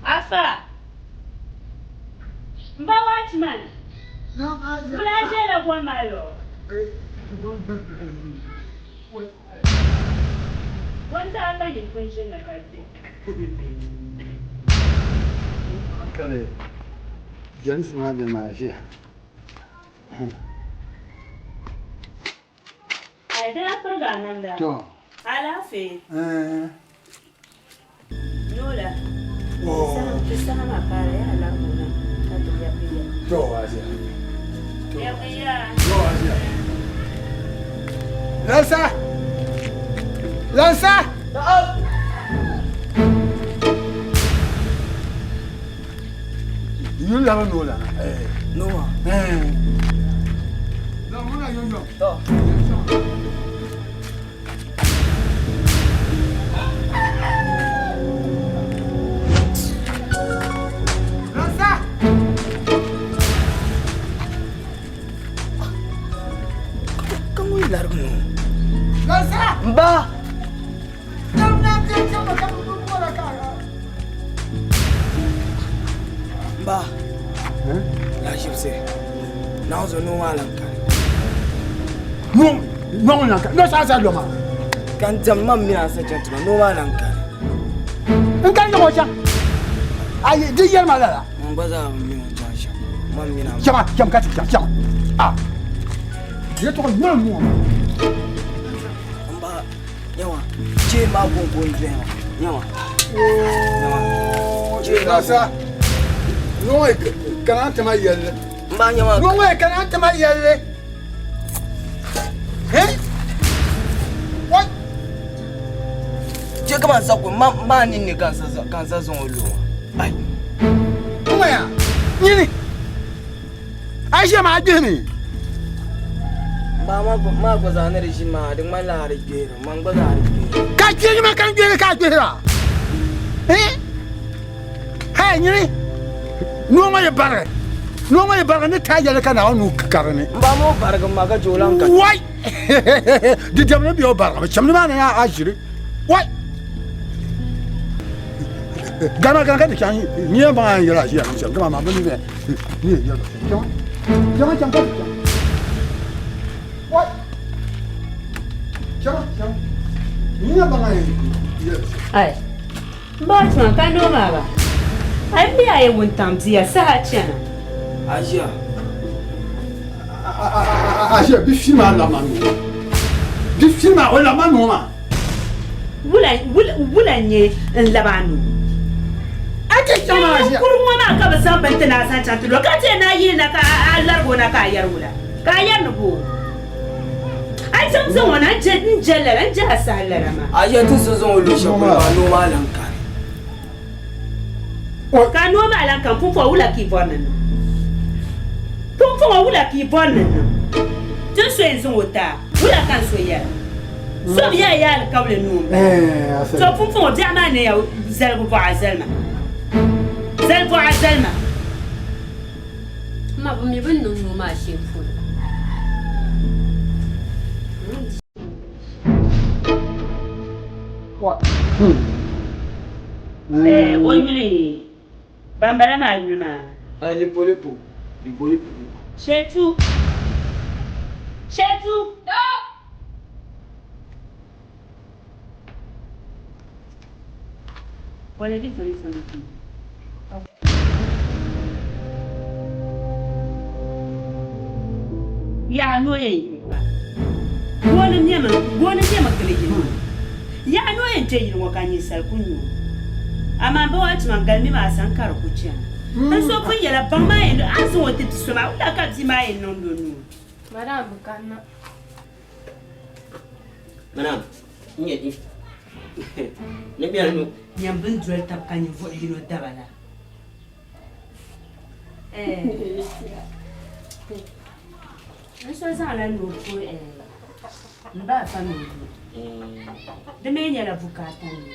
Afa! Mba watchman! Bula ʒɛla goma yo. Wanda amba yin kun ʒini ka di. Kali jɛlinsi maa bɛ maa ʒiya. Ai dina pirigi a namda. To. Alaafee. Eh. Noola. Oh. Ti saha maa paara yaa larigi o na ka ti lɛbigi ya. To aziya. Lɛbigi ya. To aziya. Lansa! Lansa! Yuli lari noola. Eh. Noa. Eh. La muna yonyo. To. Lansa! Ka ŋun larigi noo. Lansa! N ba. N ba. Laʒibisi. Naawuni zuɣu noo maa lan kani. Noo noo lan kani. Noo saa saa loma. Ka n diɛm mam mini a sa chaŋ tuma noo maa lan kani. N kani yɛm o chaŋ. Ayi di yɛli ma lala. N gba zaa bi mi o chaŋ shɛm. Mam mini a. Chama cham ka ti chaŋ chama. A. Yɛtɔɣa nyɔri noo maa. N ba nyɛma cheen maa konko n doya maa nyɛma. Nyɛma cheen maa Lansa. Noo kana ti ma yɛlli. N ba nyɛma. Noo kana ti ma yɛlli. Hey! What? Chɛ ka man sa ko ma maa ninni ka n sa zaŋ o lo maa. Ai. Ŋmaya nyini. A ʒiya maa gbihimi. Ba ma ma gba zaa ni di ʒini maa di ŋmanila a di gbihiri man gba zaa di gbihiri. Ka gbihiri ma ka n gbihiri ka a gbihira. Eh? Hey nyini. Noo ŋɔ yi barigi. Noo ŋɔ yi barigi ni taai yɛli ka Naawuni nuu ka di ni. N ba ma o barigi ma ka chɛ o lan ka. Wai! Di diɛmdi ni bɛ o barigi bi cham nimaani a ʒiri. Wai! Gama gama ka ti chaŋ nyɛ baŋ a ni yɛli a ʒiya niŋ shɛm gama maa bi mi bɛ ni yɛn yɛli shɛm. Chama chama chaŋ ka ti chaŋ. Wai! Chama chama nyɛ baŋ a ni yɛli shɛm. Ai, m ba tuma ka noo maa ba. A yi mi a yɛn wuntaŋ bia saha chana. A ʒiya. A ʒiya bi fi maa lama noo maa. Bi fi maa o lama noo maa. Wula wula n-nyɛ n lab a nuu? A ti chaŋ maa ʒiya. Kuri ŋɔ maa ka bɛ zaŋ bini ti ni a zaŋ chaŋ ti lo, ka ti yɛn na yili na ka a larig o na ka a yɛri wula? Ka a yɛri ni bo? A yi zaŋ zaŋ o na n je lala, n je a saha lala maa. A ʒiya ti so zaŋ o lo shɛli polo maa, noo maa lan kani. Ka noo maa lan kani, pumpɔŋɔ wula ka yi bɔri ni n niŋ? Pumpɔŋɔ wula ka yi bɔri ni n niŋ? Ti ni so yɛn zaŋ o ti a, wula ka n so yɛra? So bi yaa yaa alikawuli nuu m-bala. To pumpɔŋɔ biɛɣu maa neeya zaligu bɔɣa zalima. Zali bɔɣa zalima. M ma bi mi bɛ ni niŋ noo maa shee polo. O yuli bambala maa yuli maa. Lipolipo, Lipolipo. Shetu! Shetu! Yaha noo yɛn yi ba gooni nɛmi gooni nɛmi gili yili ŋɔ yaha noo yɛn kpe yili ŋɔ ka ninsal ku nyu o amaa m ba waa tuma galimi maa sani ka di ku chana n so pun yɛla baŋ maa yɛn a ni zaŋ o ti bi so maa wula ka bia maa yɛn niŋdi o nuu. Madam bi kanna. Madam, n nyɛ di. Ni bɛni nu. Nyam bɛ ni doli tab ka ninvuɣ yino daba la. N so zaŋla nuu puhi m ba afa mini bia. Di mi nyɛla bukaata nuu.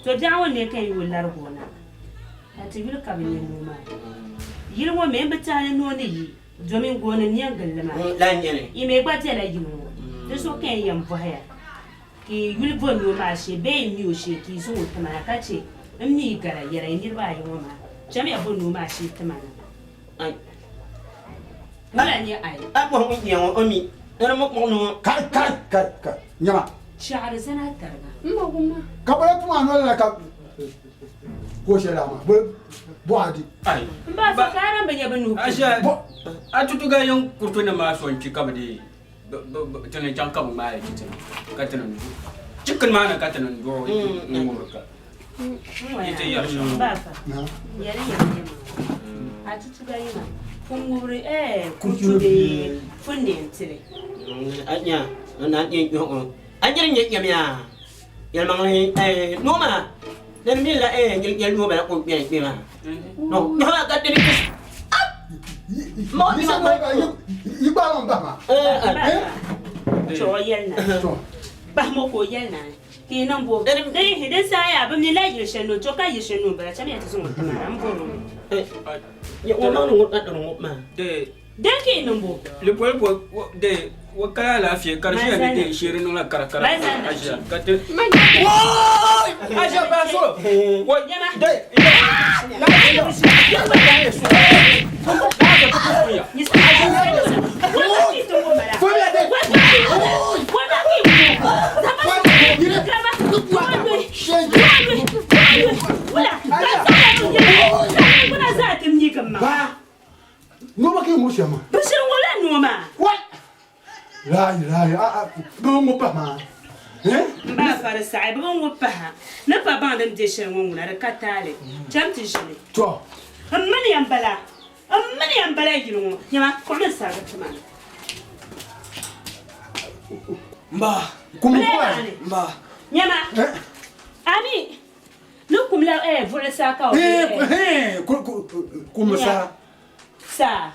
To biɛɣu ŋɔ ne ka yi o larigi o na ka ti yuli ka bɛ nya nuu maa. Yili ŋɔ mi m bi tɛhi ni noo ni yi domin gooni n-ne n-gili li maa. Yi mi gba bela yili ŋɔ di zuɣu ka n yɛn bɔhi ya ka yi yuli bo noo maa shee bee yi mi o shee ka yi zaŋ o ti ma na ka che m mi yi gala yɛla yi niriba ayi ŋɔ maa chamiya bo noo maa shee ti ma na. Wula n-nyɛ ai? A bɔhi ŋun nya ŋɔ o mi ni di mi kpuɣi noo. Kai kai kai kai nyama. Chaɣiri zani a tariga. M ma wumma. Ka bɔla tum a noli la ka. Ko shɛli laa maa, bɛ bɔɣa di. N ba fa ka a bi nyɛ bɛ nuhi puli. A tutuga yɛn kuriti nim maa so n-kpi ka bɛ dii ti ni chaŋ ka bɛ ŋmaai li ti ti ka ti niŋ chikini maa ni ka ti niŋ duɣi n-ŋubiri ka yi ti yɛri shɛm. N ba fa, yɛli yɛli yɛlimaŋli, a tutuga yima pun ŋubiri kuriti bee pun neen tili? A nya, n naan nyɛ nyɔɣu. A nyiri nyɛ nyamiya. Yɛlimaŋli noo maa dini mi la yɛli noo bala ka o kpɛri kpɛ maa no noo maa ka dini yi gbaai ŋun bahi maa Chɔ o yɛli na bahi mo ka o yɛli na ka yi niŋ bo din saha yaa bi mi la yili shɛli ni o chɔ ka yili shɛli ni o bala chamiya ti zaŋ o ti ma na n bɔri o mi. O maŋ ni ŋun ka dini ŋɔ maa Din ka yi niŋ bo? Li poli po de o kala alaafee ka di ʒiya ni de sheeri niŋla kara kara ka ʒiya ka ti Wooy! A ʒiya bahi so! Wo de Noo ka yi ŋubi shɛm maa. Bɛ shiri ŋubila noo maa. Wai! Lahi lahi a a bɛ bi ŋubi pahi maa. Eh? M ba fa di saɣi bɛ bi ŋubi pahi a. Ni pa baŋ din be shɛli ŋɔ ŋuna di ka taali. Cham ti ʒili. Tɔ! M mini ya m-bala. M mini ya m-bala yili ŋɔ. Nyama, kpuɣimi n sariga ti ma na. M ba! Kum Bɛ lee maani. M ba! Nyama! A mi Ni kum la eh buɣili saa ka o be eh. Kum saa. Saa.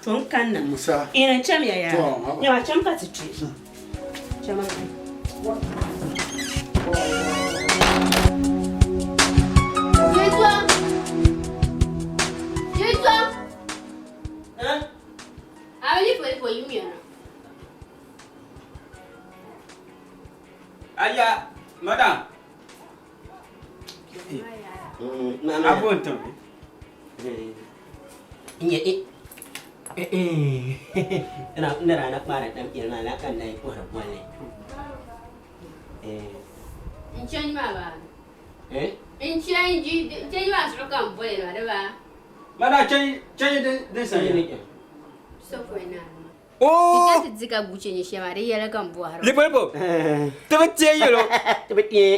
To n kanna. Musa. Ina n chamiya yaa. Nyama cham ka ti kpe. Chama. Yitɔ. Yitɔ. A bi li poli poli yimiya na. Aya, madam. A bo n-tim. N daa na kpaari tam yɛli maa la ka n daa yi kɔhiri bolli. N change maa baa. N change, change maa zuɣu ka n boli maa di baa. Madam change change din sani. So pɔi naa. Oo! Ti ti di ka guchi ni shɛm maa di yɛla ka n bɔhiri. Lipolipo, ti bi teei yɛl o,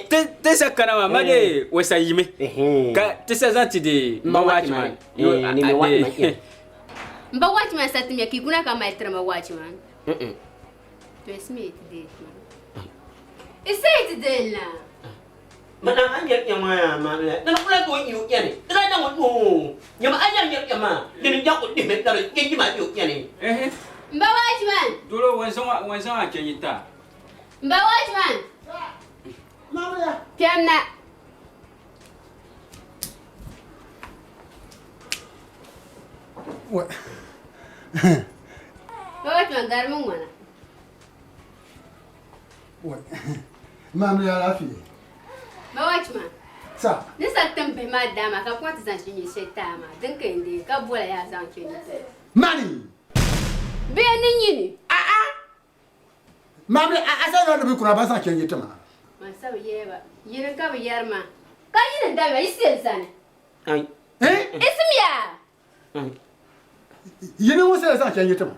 ti ti sa kana maa ma dee o sa yimi ka ti sa zaŋ ti di m ba watchman. M ba watchman sa timiya ka yi kuna ka mali tiri ma watchman. To isimi yi ti deei ti ma. Isa yi ti deei n la. Mana a nyɛri kpɛm maa yaa maa la dini kula ka o yi o kpɛni di daa daŋ o o nyama a nyɛri nyɛri kpɛm maa dini n-jaŋ o dihimi tabili chenji maa yi o kpɛni. M ba watchman. Dolo wan zaŋ a chenji ti a. M ba watchman. Kpɛm na. Ba watchman garimi ŋ-ŋɔna. Maam ya alaafee. Ba watchman. Sa. Ni sa tim bihi maa daa maa ka kuma ti zaŋ chinchini shɛli ti a maa din ka yɛn deei ka bola yaa zaŋ chinchini ti. Mani. Bee ni nyini. A'a. Maam a sa yɔri ni bi kuna ba zaŋ chinchini ti ma. Man sa bi yɛli ba yini ka bi yɛri maa ka yini n-dabiya yi seli sani. Ai. Isimiya. Yini ŋun seli zaŋ chinchini ti ma.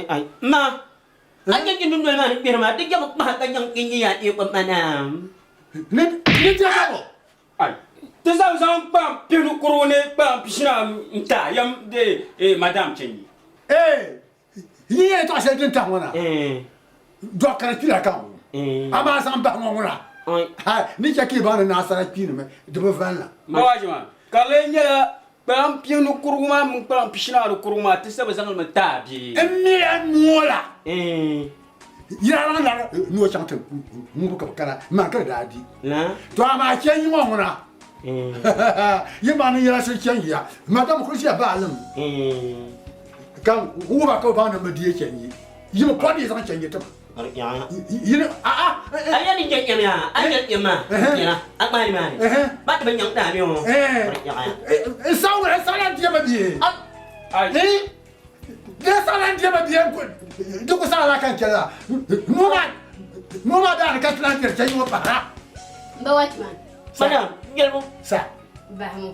Ai. Ma. A nyɛ yi dundoli maa ni kpɛri maa, di jɛbu kpahi ka nyaŋ yi yaa iko manam. Ni ni ti ka bɔ? Ai, ti zaŋ zaŋ kpaam pihinu kurugu ni kpaam pishina n-ti a yɛm de eh, madam Chenyi. Eh, yi yɛn tɔɣi shɛli din tahi ŋɔ na, dɔɣi kara kpila ka ŋɔ, amaa zaŋ bahi ŋɔ ŋuna, ha, ni chɛ ka yi baŋ ni naasara kpiinimi, di bi vani la. Bawaji maa, ka di lee nyɛla Kpalaŋ pihinu kurugu maa mini kpalaŋ pishinaanu kurugu maa ti sa bi zaŋ li mi ti a bee? N mila noo la. Yira laŋ lari noo chaŋ ti ŋubi ka bi kana man ka di daa di. To amaa chɛ yi ŋɔ ŋuna. Yi baŋ ni yɛla shiri chɛ yiya. Madam kuli ʒiya baalim ka wuhiba ka bi baŋ ni bi deei chɛ yi. Yi bi kɔri ni yi zaŋ chɛ yi ti ma. Yini a a. A yɛn ni jɛ nyɛm yaa, a yɛn nyɛm maa, yɛla, a kpahi ni maa ni, ba ti bi nyaŋ daa mi o, N saɣi n saɣila n diɛma bia. N saɣila n diɛma bia di ku saɣila ka n chɛli la. Noo maa daa ni ka ti lahi diri chɛ ŋɔ pahira. M ba watchman. Madam, yɛlibu. Sa. Bahimu.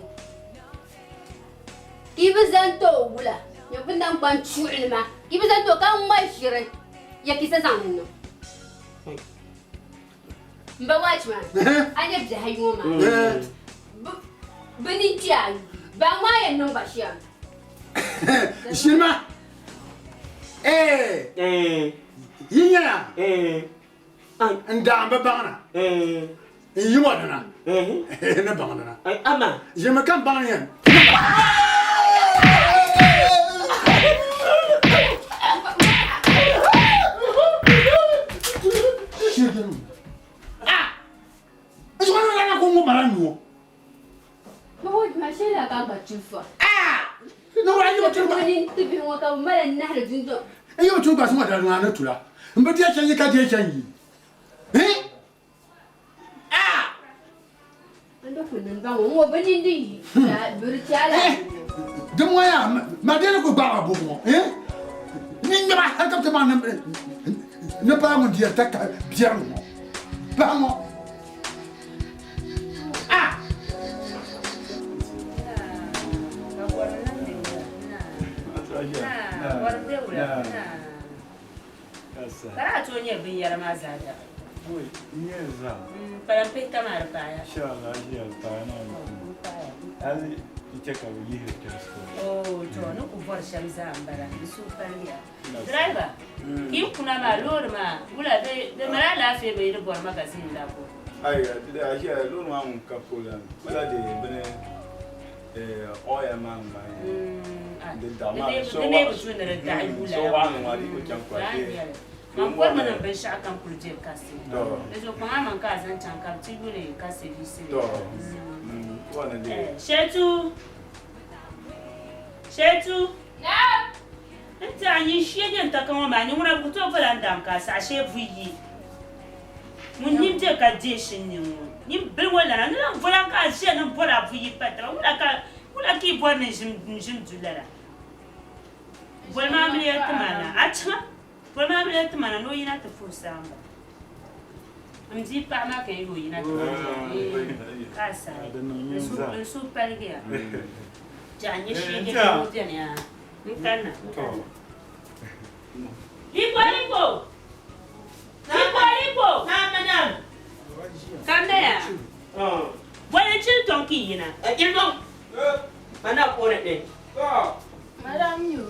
Ka yi bi zaŋ ti o wula, nyɛ bɛ naŋgban chuɣili maa, ka yi bi zaŋ ti o ka ŋma ʒiri, ya ka yi sa zaŋ li niŋ. M ba waachi maa, a nya bihi ayi ŋɔ maa, bɛ ni kpi a, ba ŋmaa yɛn niŋ ba shɛm. Ʒirima, ee, yi nyɛla n daɣim bi baŋ na, n yi ŋɔ dina, ni baŋ dina. Ʒirimi ka m baŋ ni yɛn. N yi bi tuui gba sɔŋ dali maa ni tula n bi deei chanyi ka deei chanyi. Di ŋɔ yaa ma dee ni ku gbaai ba bubu ŋɔ ni ŋmɛba hali ka bi ti baŋ ni paai ŋun di yɛli takahi biɛri ŋɔ bahi ŋɔ. Ka daa tooi nyɛ binyɛra maa zaa da. Kpalan pihita maa di paaya. Oh, to ni ku bɔri shɛm zaa m-bala. N suhu paligiya. Driver, ka yi kuna maa loori maa wula di mali alaafee bee di bɔri magazine la ko? Ayi, ayi, loori maa ŋun ka problem. Wula di bini oil maa ŋmani di daɣu maa so Di mi bi tu ni di daɣi yuui so lala waɣanli maa di ku chaŋ kpa Lala di n-nyɛli. Man kɔrimi ni binshɛɣu kam kuli be kasi. Di zuɣu kpaŋ a maŋ ka a zaŋ chaŋ ka bɛ ti yuli ka service li. To wani di Shetu! Shetu! Naam! N ti a nyin shee nyɛ n taka ŋɔ maa, nyin ŋuna bi ku tooi vola n daŋ ka a saɣi shee buyi yi. Ŋun nyin be ka deei shinni ŋɔ, nyin bili ŋɔ lana, ni lan vola ka a ʒiya ni bɔri a buyi pa taba, wula ka wula ka yi bɔri ni n ʒim du lala? Boli ma amiliya ti ma na, a chaŋ boli ma amiliya ti ma na ni o yina ti puhi saamba. M bia paɣa maa ka n yuli o yina ti puhi ka a sahi n suhu paligiya. Jɛɣu n-nyɛ shee ka o beni yaa. N kanna, n kanna. Liko, liko! Liko, liko! Kanna yaa. Boli n-chili tɔŋ ka yi yina. Chili tɔŋ! Mana kooni ɗin. Madam yo.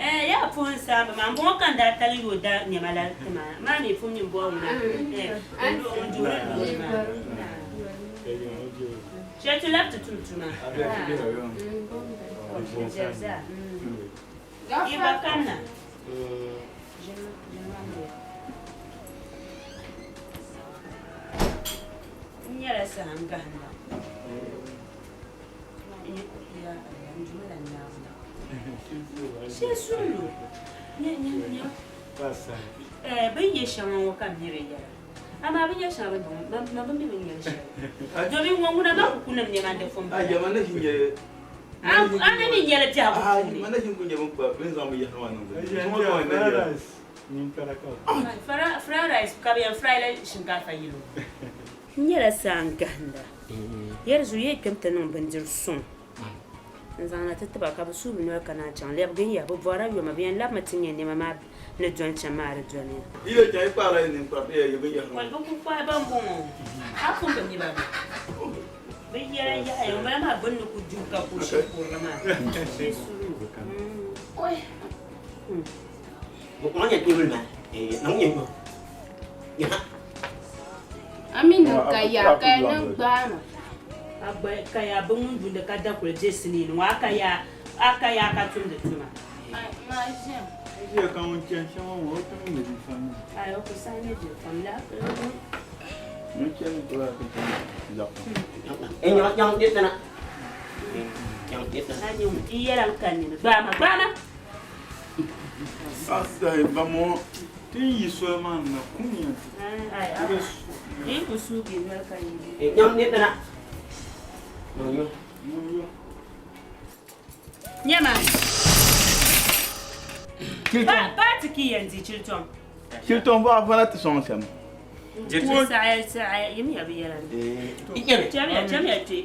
Eh, yaa puhi n saamba maa, m-bɔŋɔ ka n daa tali yooi da nɛma la ti ma. Maa mi pun mi m-bɔhi ŋuna, eh, ŋun duhiri loori maa. Shɛli ti labi ti tum tuma. Yi gba kanna. N nyɛla saha n gahinda. Shee sullu. Bɛ ni yɛ shɛŋa ŋɔ ka m mi bɛ yɛla. Amaa bɛ nya shɛŋa bɛ ni niŋ ma bi mi bɛ ni yɛli shɛli. Domin ŋɔ ŋuna maa ku ku niŋ nɛma n-di fom bala. A ni mi nyɛli biɛhigu puuni. Fried rice ka bɛ yɛn fry la shinkaafa yɛlo. N nyɛla saa n-gahinda. Yɛri zuɣu yi kpɛm ti niŋ bindiri suŋ. N zaŋ na ti ti ba ka bɛ suui bɛ noli ka naan chaŋ. Lɛbigin ya, bɛ bɔrila yoma, bɛ yɛn labimi ti nya nɛma maa ni doli chani maa di doliya. Bɛ ku kɔhi ban bɔŋɔ, a pun bi mi ba bɛ? Bɛ yɛla yaɣiya, ŋunbala maa gbunni ku duhi ka ku shiri kurili maa. Shee suli o. A mi niŋ ka yaa ka ya niŋ gbaai ma. A gba ka yaa bi ŋun yundi ka dakuli je sinii ni ŋɔ a ka yaa a ka yaa ka tumdi tuma. Maa ʒiɛm. Ʒiya ka ŋun chani shɛm ŋɔ o ti mi nyɛ bia fam. Ayi o ku sahi nyɛ bia fam la. Ŋun chani kula ka chani zaɣ fam. A nyɛ ŋun n yɛla n ka nini gbaai ma gbaai ma. Asahi ba ŋɔ ti ni yi soli maa ni na kumya. Yi ku suugi noli ka yi. Nyama. Paati ki yɛn di Chiltɔŋ. Chiltɔŋ baɣa fana ti sɔŋ shɛm. Saɣaya saɣaya yimiya bi yɛla ni. Chamiya chamiya kpe.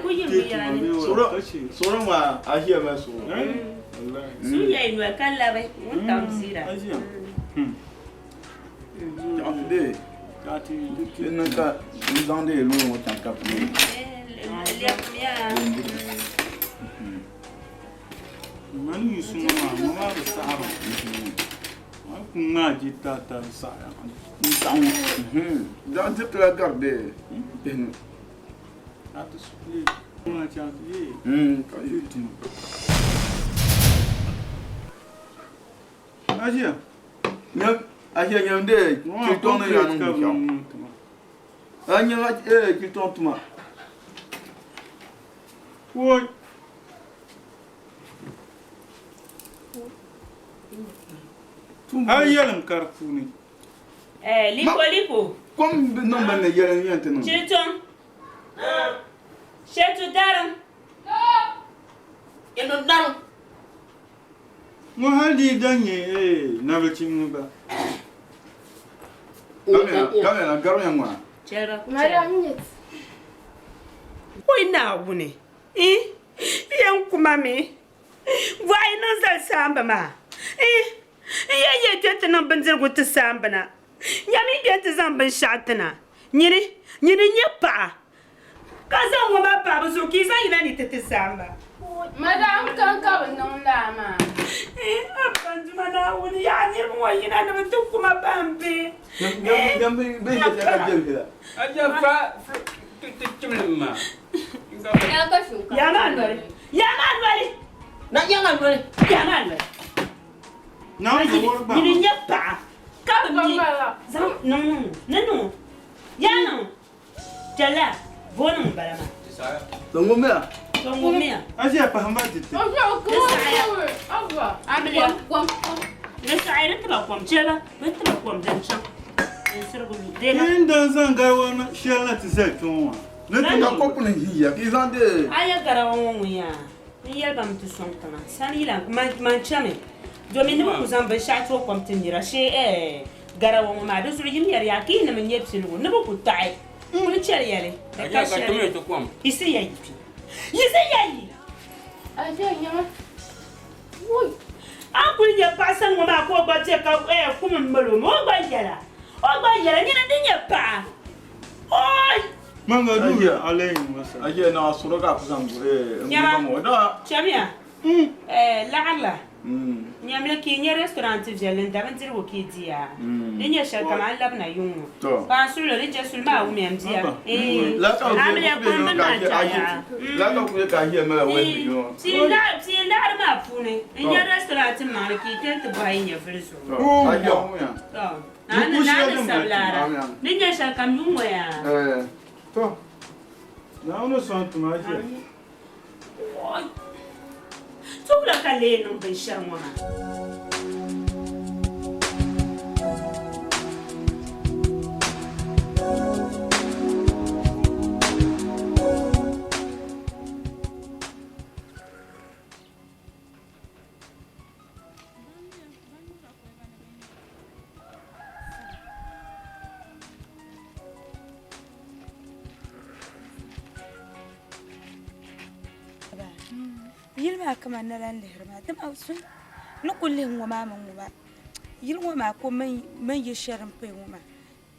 Ku yim bi yɛla ni. Soro maa a ʒiya maa soro. Suya yi noli ka labi ŋun tam zira. Chaɣati dee ti niŋ ka n zaŋdi loori ŋɔ chaŋ ka bi Mani yuusi ŋɔ maa ŋɔ maa bi saɣiri ŋɔ ku ŋmaa je taata n saɣi n saɣi ŋɔ. Zaŋ diriti la gari bee pihinu. A ti su ŋɔ chaɣati yee. Aʒiya. Aʒiya nyam dee chilitɔŋ ni yaa niŋ binshɛɣu. A nyam chilitɔŋ tuma. Woi. Hali yɛlim ka di puuni. Lipo lipo. Kom niŋ bɛ ni yɛlim yɛn ti niŋ. Chilitɔŋ. Shɛtu darim. Yɛn darim. Ŋɔ hali di dan nyɛ nabilichim ŋɔ gba. Kamina garinya ŋɔ. Oi Naawuni, n yɛn kuma mi bɔhi niŋ zali saamba maa. N yɛn yɛn kpe ti niŋ bindirigu ti saamba na. Nyami n kpe ti zaŋ binshɛɣu ti na. Nyini, nyini n-nyɛ paɣa. Ka zaŋ ŋɔ maa pahi bɛ zuɣu ka yi zaŋ yina ni ti ti saamba. Madam kam ka bɛ niŋ laa maa. A Banduma Naawuni, yaa niriba ŋɔ yina ni bɛ ti kuma bahi m bihi. Yaa maa noli! Yaa maa noli! Yaa maa noli! Nyini n-nyɛ paɣa ka bi mi zaŋ niŋ niŋ ni niŋ o. Yaa niŋ o. Chɛliya, vooni ŋun bala maa. To ŋumiya. To ŋumiya. A ʒiya pahim ba diriti. Amiliya. Di saɣaya di tiba kom. Chɛ ba, bɛ tiba kom din chaŋ. Din sirigu lu. Deema. Yi ni daa zaŋ garawa shɛli na ti zali kpe ŋɔ maa. Ni ti ka kɔpu ni ʒiya ka yi zaŋ di. A ya garawa ŋɔ ŋun yaa, n yɛli ba mi ti sɔŋ tiŋa. Sani yi lan man chami domin ni bɛ ku zaŋ binshɛɣu tooi kom ti nira shee ɛɛ. Garawa ŋɔ maa, di zuɣu yim yɛri ya ka yi nim n-nyɛ piligu ni bɛ ku taɣi n-kuli chɛli ya li, di ka shɛli. Yi si ya yi kpi. Yi si ya yi! A ni kuli nya paɣa sani ŋɔ maa ka o gba be ka kum m-mali o mi, o gba yɛla, o gba yɛla, nyini di nyɛ paɣa, ooi! Nyama, chamiya. Laɣiri la nyamli ka yi nya restaurant viɛlli n-da bindirigu ka yi di ya. Di nyɛ shɛli kaman n labina yuŋ ŋɔ. Ka n suhili di je suli maa wumiya m bia. Amiliya kpam bini maa n-chaɣi ya. Pii laɣiri maa puuni n nya restaurant maŋli ka yi kpe nti bɔhi yi nyɛvili zuɣu. Tɔ! Naa ni sabilaara. Di nyɛ shɛli kam yuŋ ŋɔ yaa. Tubila ka lee niŋ binshɛri ŋɔ maa. Yili maa kama na lan lihiri maa dama sun ni ku lihi ŋɔ maa mini ŋɔ maa yili ŋɔ maa ko mini yili shɛli din paya ŋɔ maa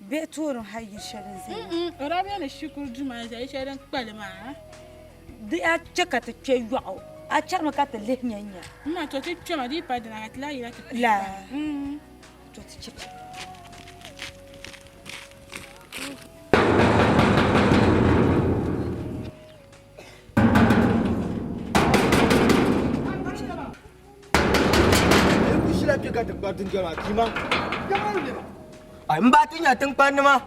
bihi tooni ha yili shɛli din zaya maa. O daa beni shikuru duu maa zaya yili shɛli din kpali maa. Di a che ka ti kpe yɔɣu a chɛrimi ka ti lihi nya nya. M ma to ti kpɛma di yi pa dina ka ti lahi yina ti kpe. Laa to ti che. N ba ti nya tiŋkpanima.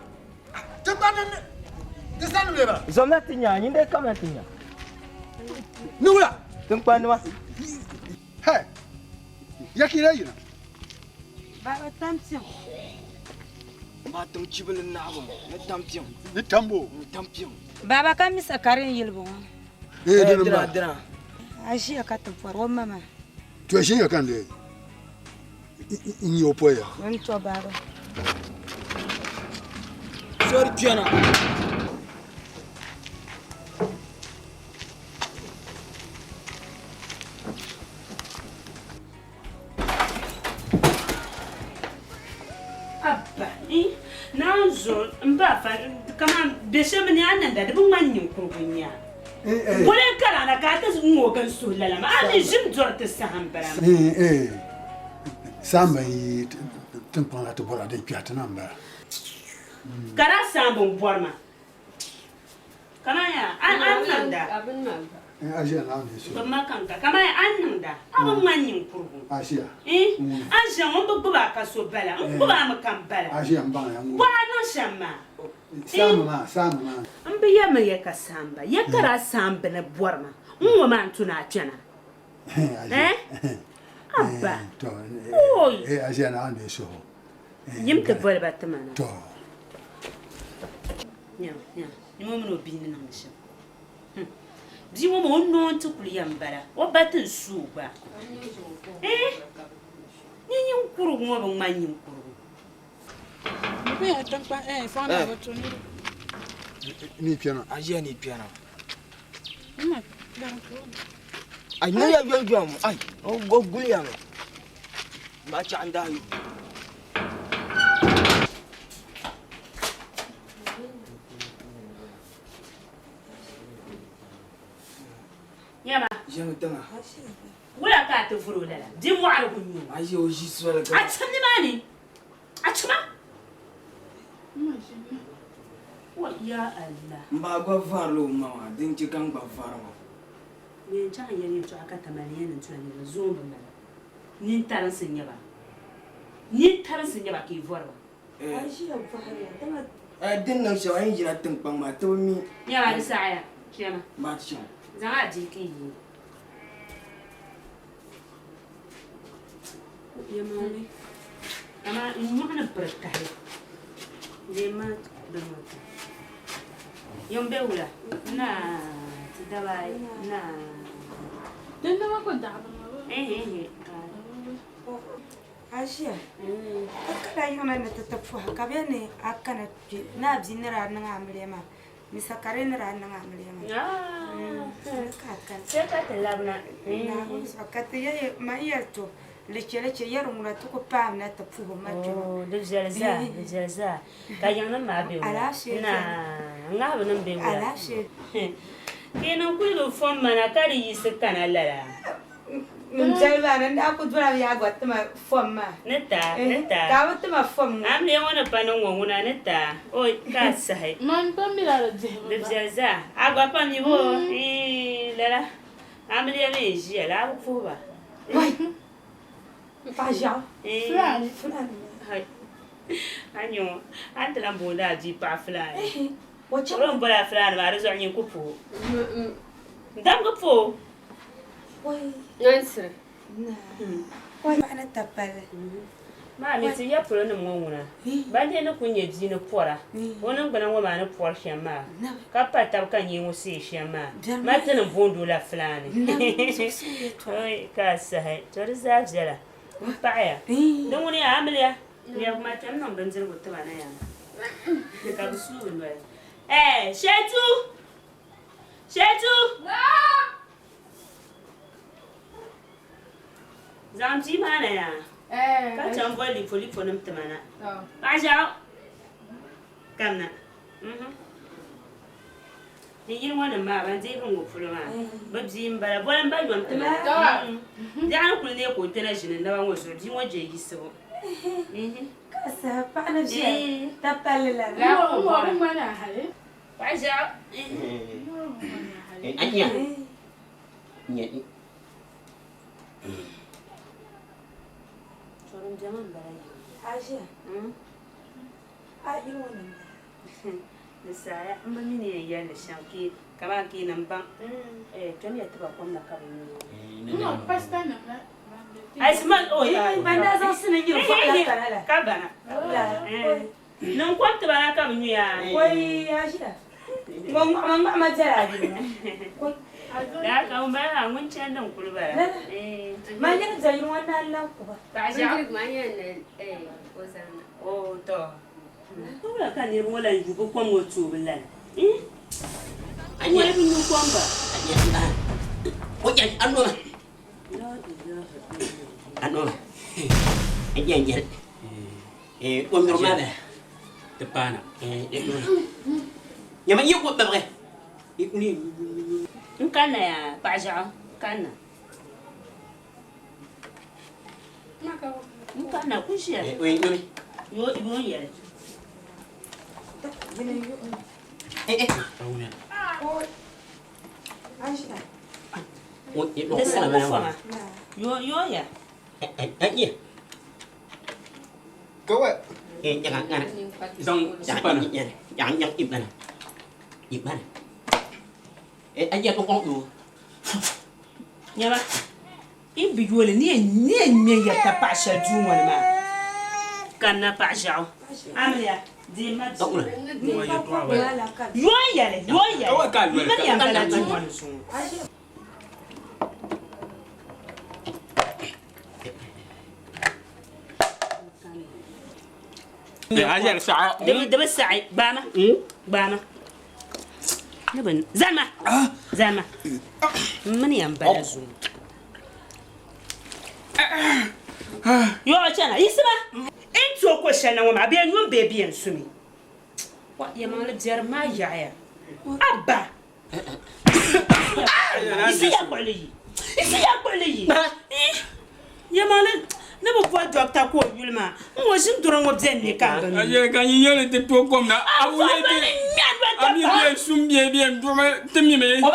Zomna ti nya, nyin dee kamina ti nya. Niwula. Tiŋkpanima. Hey, ya ki yina. Baba tampiŋ. Ba tiŋ chibili naɣibu ni tampiŋ. Ni tambo. Ni tampiŋ. Baba ka misa ka din yili bɔŋɔ. Ee, dini dina ba. dina. A ʒiya ka ti bɔri o ma maa. To ʒiya ka n lee. N nyɛ o poya. N to baba. Sori kpɛna. Abba, naan zuɣu n ba fa kaman bɛ shɛm ni a niŋda di bi ŋmani ninkurigu n-nyɛ a. Boli n kari a na ka a ti ŋooi n suhu lala maa, a mi ʒim dɔri ti saha m-bala maa. Saamba n-yi tiŋkpaŋ la ti bɔri a din kpɛhi ti na m-bala. Ka daa saamba m-bɔri ma. Kaman yaa a niŋda. A ʒiya Naawuni ni suhu. Gbubi ma ka n ka. Kaman yaa a niŋda a bi ŋmani ninkurigu. A ʒiya. A ʒiya ŋun bi gbubi a ka so bala. N gbubi a mi ka m bala. A ʒiya m baŋ ya ŋ-ŋɔ. Bɔ a niŋ shɛm maa. Saamba maa, saamba maa. M bi yɛmi ya ka saamba ya ka daa saambi ni bɔri ma. N ŋɔ maa n-tu ni a kpɛna. Abba. To. Ooi. A ʒiya Naawuni ni suhu. Yim ti boli ba ti ma na. To. Nyama, nyama, nyama o mini o bia ni niŋdi shɛm. Bia ŋɔ maa o noo nti kuli yɛn bala, o ba ti n-su o gba. Ni nyiŋkurugu ŋɔ bi ŋmani nyiŋkurugu. Ni kpɛna. A ʒiya ni kpɛna. Ai, ni ya yɔn yɔn, ai, o guliya mi. Ma chaɣ n daa yu. Nyama. Ʒiɛmi tiŋa. Wula ka a ti vuri o lala? Di mɔɣirigu n-nyɛ o. A ʒi o ʒi soli ka. A chim nimaani. A chima. Wa ya Allah. M ba gba varila o ma maa, din chɛ ka n gba vari maa. N yɛn chaŋ n yɛli yɛltɔɣa ka Tamale yɛn niŋ tula niriba zoon bi mali. Nintarinsi n-nyɛ ba. Nintarinsi n-nyɛ ba ka yi vɔri ba. Din niŋ shɛm a yi yina tiŋkpaŋ maa ti bi mi. Nyama di saɣiya, kpɛma. Maa ti chaŋ. Zaŋ a bia ka yi yi. Yɛlimaŋli, amaa n nyɔɣu ni piri tahi bee ma bini ŋɔ ta. Yiŋ be wula? Naa, ti daba ayi, naa. Dindina ku daɣi bini ŋɔ. Ehe ehe. A ʒiya ka kala yiŋa ni ti ti pɔhi ka bɛ ni a kana kpe ni a bia ni daa niŋ amiliya maa Misa Kare ni daa niŋ amiliya maa. Ka a kana. Sai ka ti labina. Naawuni zuɣu ka ti yɛli man yɛli to li che li che yɛri ŋuna ti ku paam na ti puhi ma kpe maa. Di viɛli zaa, di viɛli zaa. Ka yiŋnim maa be wula? Alaafee Naa, ŋahibu nim be wula? Alaafee. Ka yi niŋ kuli bi fom ma na ka di yiɣisi kana lala? N viɛli maa ni n daa ku dɔla bɛ yaa gba ti ma fom maa. Ni taa, ni taa. Ka a bi ti ma fom ŋɔ. Amiliya ŋɔ ni pa ni ŋɔ ŋuna ni taa. Oi, ka a sahi. Man pa mi la di dihibu Di gba. viɛli zaa. A gba pa mi boo? Iin, lala. Amiliya mi n-ʒiya la, a bi puhi ba. Wai! Paɣa ʒiɛɣu. Fulani. Fulani. Hai. A nya o, a ni ti lan booni a bia paɣa Fulani. O chaŋ. O ni boli a Fulani maa, di zuɣu nyin ku puhi o. N-damgi puhi o. Nansiri. Wai paɣa ni tapali. Maa mi ti ya polo nim ŋɔ ŋuna, ban dee ni kuli nyɛ bia ni pɔra, o niŋgbuna ŋɔ maa ni pɔri shɛm maa, ka pa tab ka nyee ŋɔ seei shɛm maa, ma ti ni boondi o la Fulani. Oi, ka a sahi, to di zaa viɛla. M paɣiya, di ŋuni yaa amiliya? Lɛbigi ma kpɛm niŋ bindirigu ti ba na yaa, ka bɛ suui bɛ noli. Ɛɛ, Shɛtu! Shɛtu! Zaŋ bia maa na yaa ka chaŋ boli lipolipo nim tima na. Paɣa ʒiɛɣu kamina. Ni yili ŋɔ nim maa ban deegi ŋɔ polo maa bi bia n bala boli n ba yom tima. Biɛɣu ni kuli neei ka o kpɛna ʒini naba ŋɔ zuɣu bia ŋɔ je yiɣisibu. Ka saha paɣa ni ʒiya tapalli la. Paɣa ʒiɛɣu. Anya. Nyɛ. Chorim bɛma m-bala yi. A ʒiya? A yili ŋɔ ni m-bala. Di saaya m bi mi ni yɛn yɛli li shɛm kaman ka yi niŋ baŋ kpɛmiya ti ba kom na ka bɛ nyu. Ban daa zaŋ sini nyuri vɔɣu la kana la. Ka bana. Niŋ kom ti ba na ka bɛ nyu yaa. Koi a ʒiya? Ŋɔ ŋmaɣima ŋmaɣima bela a yili ŋɔ. Koi. Daa ka ŋun bala maa ŋun chandi n kuli bala. Ma nyini da yiri ŋɔ naan lan kuba. Paɣa ʒiɛɣu. Bindirigu maa nyɛla ni o zaŋ na. Oo tɔ. Wula ka niriba ŋɔ lan yu bɛ kom ŋɔ tooi bi lana? N ŋɔ bi nyu kom ba. O jɛn anoma. Anoma. A jɛn jɛn. O nyuri maa bala. Ti paana. Nyama yi ko babigi. N kanna yaa paɣa ʒiɛɣu kanna. N kanna ku ʒiya. Yo yo yɛli. Di sabi foma. Yo yo ya. Kawai. Zaŋ sipana. Yang yang ibana. Ibana. A jɛ ko kɔŋ yo. Nyama. I bi yooli ni yɛn ni yɛn ŋmɛ yɛrita paɣa shɛli duu ŋɔ ni maa. Kanna paɣa ʒiɛɣu. Amiliya deemma bia. Yo n yɛli yo n yɛli. N mini yɛn bala duu ŋɔ ni zuŋɔ. A yɛli saɣa. Di bi saɣi gbaama gbaama. Ni bi zalima zalima n mini yɛn bala zuŋɔ. Yɔɔ chana yisima n ti o ko shɛli na ŋɔ maa bee nyum bee bɛ yɛn sumi. Wa yɛlimaŋli biɛri maa yaɣiya abba yisi ya kpuɣili yi yisi ya kpuɣili yi yɛlimaŋli ni bi boli dɔkta ka o yuli maa n ŋɔ ʒini dɔrɔ ŋɔ bɛni mi ka n bi mi. A yɛli ka yi yɛli ti tooi kom na a wu yɛli ti a mi bɛ sum bɛ bɛ duɣi ti mi mi. O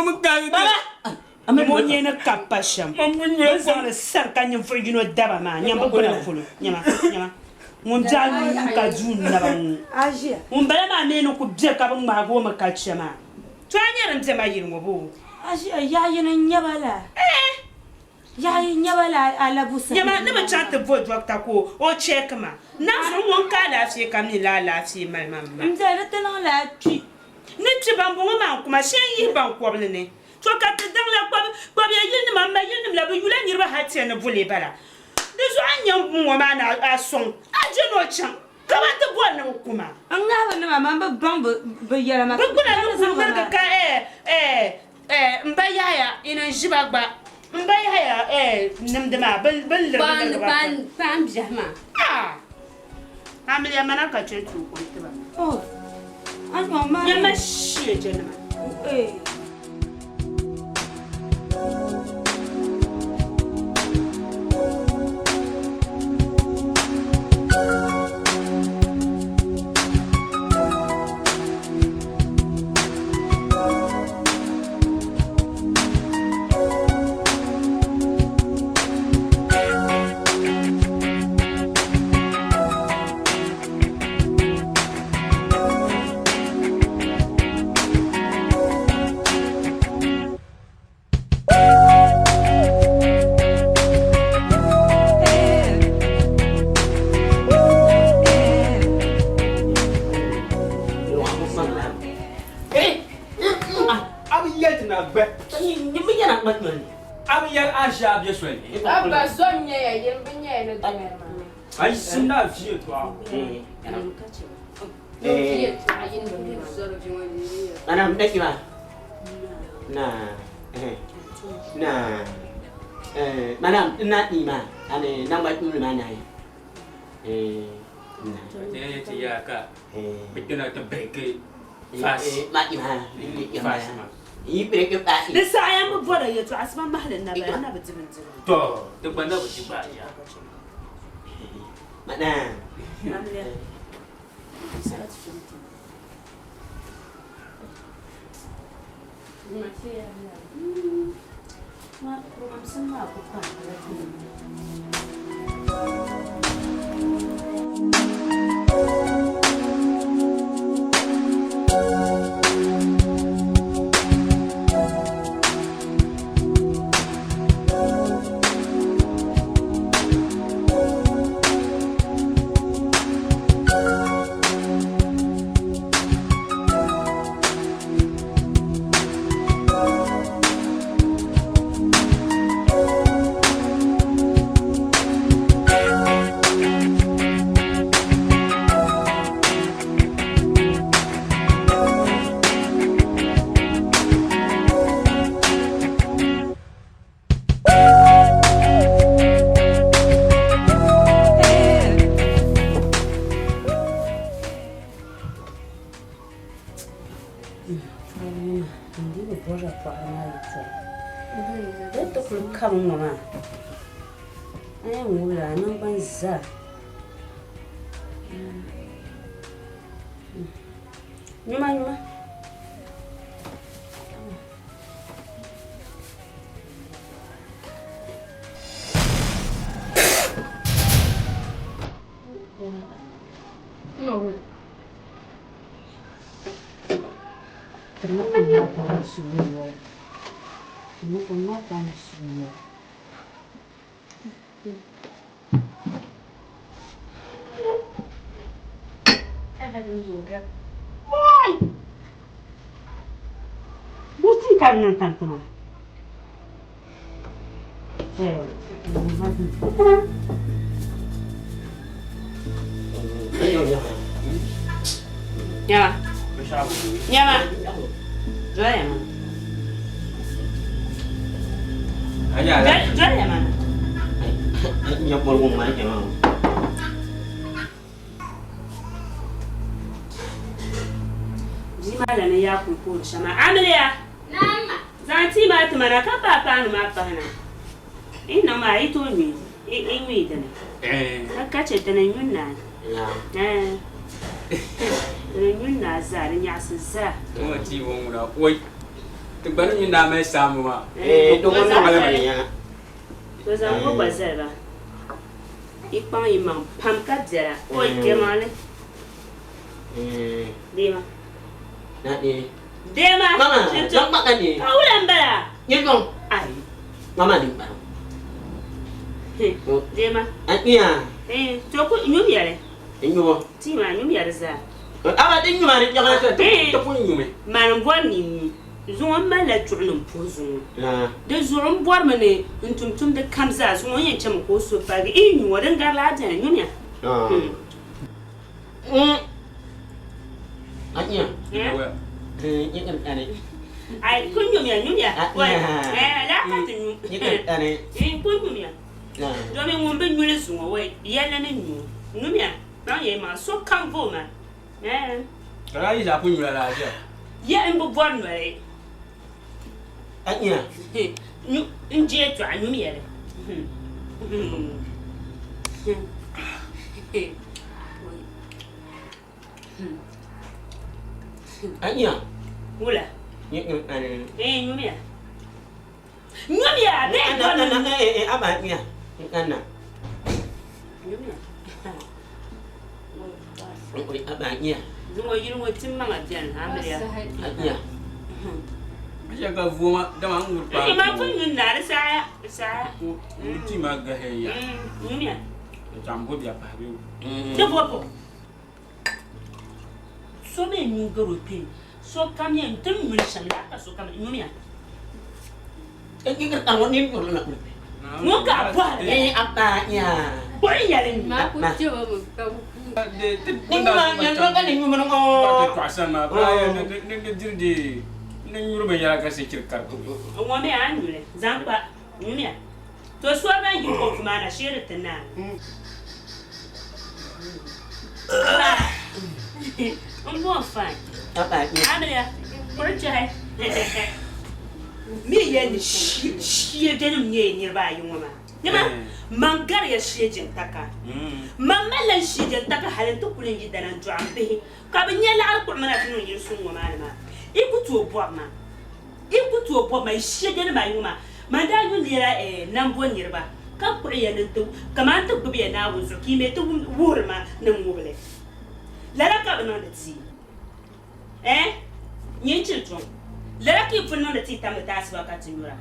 bi kahigi ti. Nyama o nyee ni kabi pa shɛm. Bɛ zaŋdi sari ka ninvuɣ yino daba maa nyam bɛ gbuna polo. Nyama, nyama, ŋun be a nuu ka duu n-naba ŋɔ. Ŋumbala maa mi ni ku be ka bɛ ŋmaagi o mi ka chɛ maa. To a nya din be ma yili ŋɔ boo? Aʒiya, yaɣ yini n-nyɛ ba la. Yaɣ yini n-nyɛ ba la alabusa. Nyama, ni bi chaŋ ti bo dɔkta ka o cheeki ma. Nazuɣu ŋun ka alaafee ka mi la alaafee mali ma m-ma. M biɛla di ti niŋ la a kpi. Ni kpi bambɔŋɔ maa n-ku ma, shee n-yihi ban kɔbili ni. To ka ti daŋ la kpabiya yilinima m ma yilinima la bɛ yula niriba hal ti yɛn ni boli bala. Di zuɣu a ni nya ŋ-ŋɔ maa ni a sɔŋ a je ni o chaŋ ka ba ti boli ni bɛ ku ma. N ŋahibu nima man bi baŋ bɛ yɛla maa. Bɛ gbuna ni ku ŋmirigi ka m ba Yahaya ina n-ʒi ba gba. M ba Yahaya nimdi maa bɛ ni lirigi lirigi ba pam. Kpaan biɛhi maa. Amiliya mana ka chɛ tuui kom tiba. Nyama shee jɛnima. A bi yɛli ti na gbɛ. A bi yɛli a ʒi a bɛ soli. Abba zom nyɛ ya yɛn bi nyɛ ya ni dunia maa. A yi simdi a vi yɛltɔɣa. Mana ndaki ba. Na na mana na ni ma ane na ma ni ma na na. Ti ti ya ka. Bi kpɛna ti break fast. Ma ma Fast ma. Yi break ba. Di saha yan bi bɔri yɛltɔɣa sima mahali naba na bi di bindirigu. To ti gba na bi di gba ya. Mana. Amiliya. N dii bi bɔrila pɔhiri maa yɛtɔɣa. Di ti kuli kabi ŋ-ŋɔ maa, a yɛn ŋubila a naŋgbani zaa. Nyuma nyuma. Buti ka di niŋ tam tiŋa. Nyama. Nyama. Zoya ma. Zoya ma. Nya bɔligu ŋmani nyama. Bia maa lana yaa kuli koori shɛm maa. Amiliya! Zaŋ tii maa ti ma na ka paai paanu maa pahi na. Yi niŋ maa yi tooi nyuui yi nyuui dini ka chɛ dini n nyun naai dini n nyun naai zaa di nyaɣisi zaa. Ŋɔ tii ŋɔ ŋuna oi ti gba ni nyun naa mali saamba maa. To zaŋ ŋɔ gba zali ba yi kpaŋ yi maŋ pam ka biɛla oi kpɛmaŋli deema. Deema Mama, Chinto. mama ka ni. Ka wula m-bala? Nyɛdɔŋ. Ai. Mama ni m-bala. Deema. A iya. Eh, to ku nyum yɛli. N nyumo. Tii maa nyum yɛli zaa. Aba di nyuma ni yaɣa ka ti ku nyumi. Mani m bɔri ni n nyu. Zuŋɔ m malila chuɣu ni m puhi zuŋɔ. Di zuɣu m bɔrimi ni n tum tumdi kam zaa zuŋɔ n yɛn chami ka o so paligi. Yi nyu ŋɔ din gari laa beni nyumya. Ai, kun nyumya, nyumya. Wai, eh, la ka ti nyu. Eh, kun nyumya. Domin ŋun bi nyuli zuŋɔ, wai, yɛlli ni nyu. Nyumya, baŋ ya maa, so kam vo ma. Eh. Ka daa yi zaa kun nyula lafiya. Ya n bi bɔri noli. Nyu, n je tɔɣa, nyumya li. Anya. Wula. Eh, nyumiya. Nyumiya, bɛ Ana ana eh eh aba nya. Ana. Nyumiya. Oi aba nya. Zuŋɔ yili ŋɔ tim maŋa bɛni amiliya. Anya. Acha ka vuoma dama n ŋuri N ma pun nyun naa di saɣaya di saɣaya. N ti ma gahi ya. Nyumiya. N chaŋ bo bia pahi bɛ. Ti bo po. So mi nyu garo kpe so kam yɛn ti nyuli shɛm laa ka so kam nyumiya. Ŋun ka a bɔhiri. Eh aba nya. Buɣi yɛli nyu. Ma ku chɛ ba mi ka bɛ ku. Ni nyuma nya no ka ni nyuma no. Ba ti tɔɣisa maa ba ya ni ni diri di ni nyuri binyɛra ka sichiri kari. Ŋɔ mi a ni nyuli zaŋ kpa nyumiya. To so ban yi kopu maa na shee di ti naai. N bo n-fine. Amiliya, kuri chɛhi. Mi yɛli ni shiejenim nyɛ niriba ayi ŋɔ maa. Nima, man gariya shiejintaka. Man malila n shiejintaka hali nti kuli n yidana n-dɔɣi m bihi ka bɛ nya laɣiri kpuɣi ma na ti niŋ yili suŋ ŋɔ maa ni maa. Yi ku tooi bɔbi ma. Yi ku tooi bɔbi ma yi shiɛjɛnim ayi ŋɔ maa, man daa yuli ya la nambo niriba, ka kpuɣi ya ni n-ti kaman n ti gbibi ya Naawuni zuɣu, ka yi mi ti wuhiri ma ni n ŋub li. Lala ka bɛ niŋdi ti. Ɛɛn, nyini chili tɔŋ. Lala ka yi pun niŋdi ti tamdi ti asiba ka ti nyura.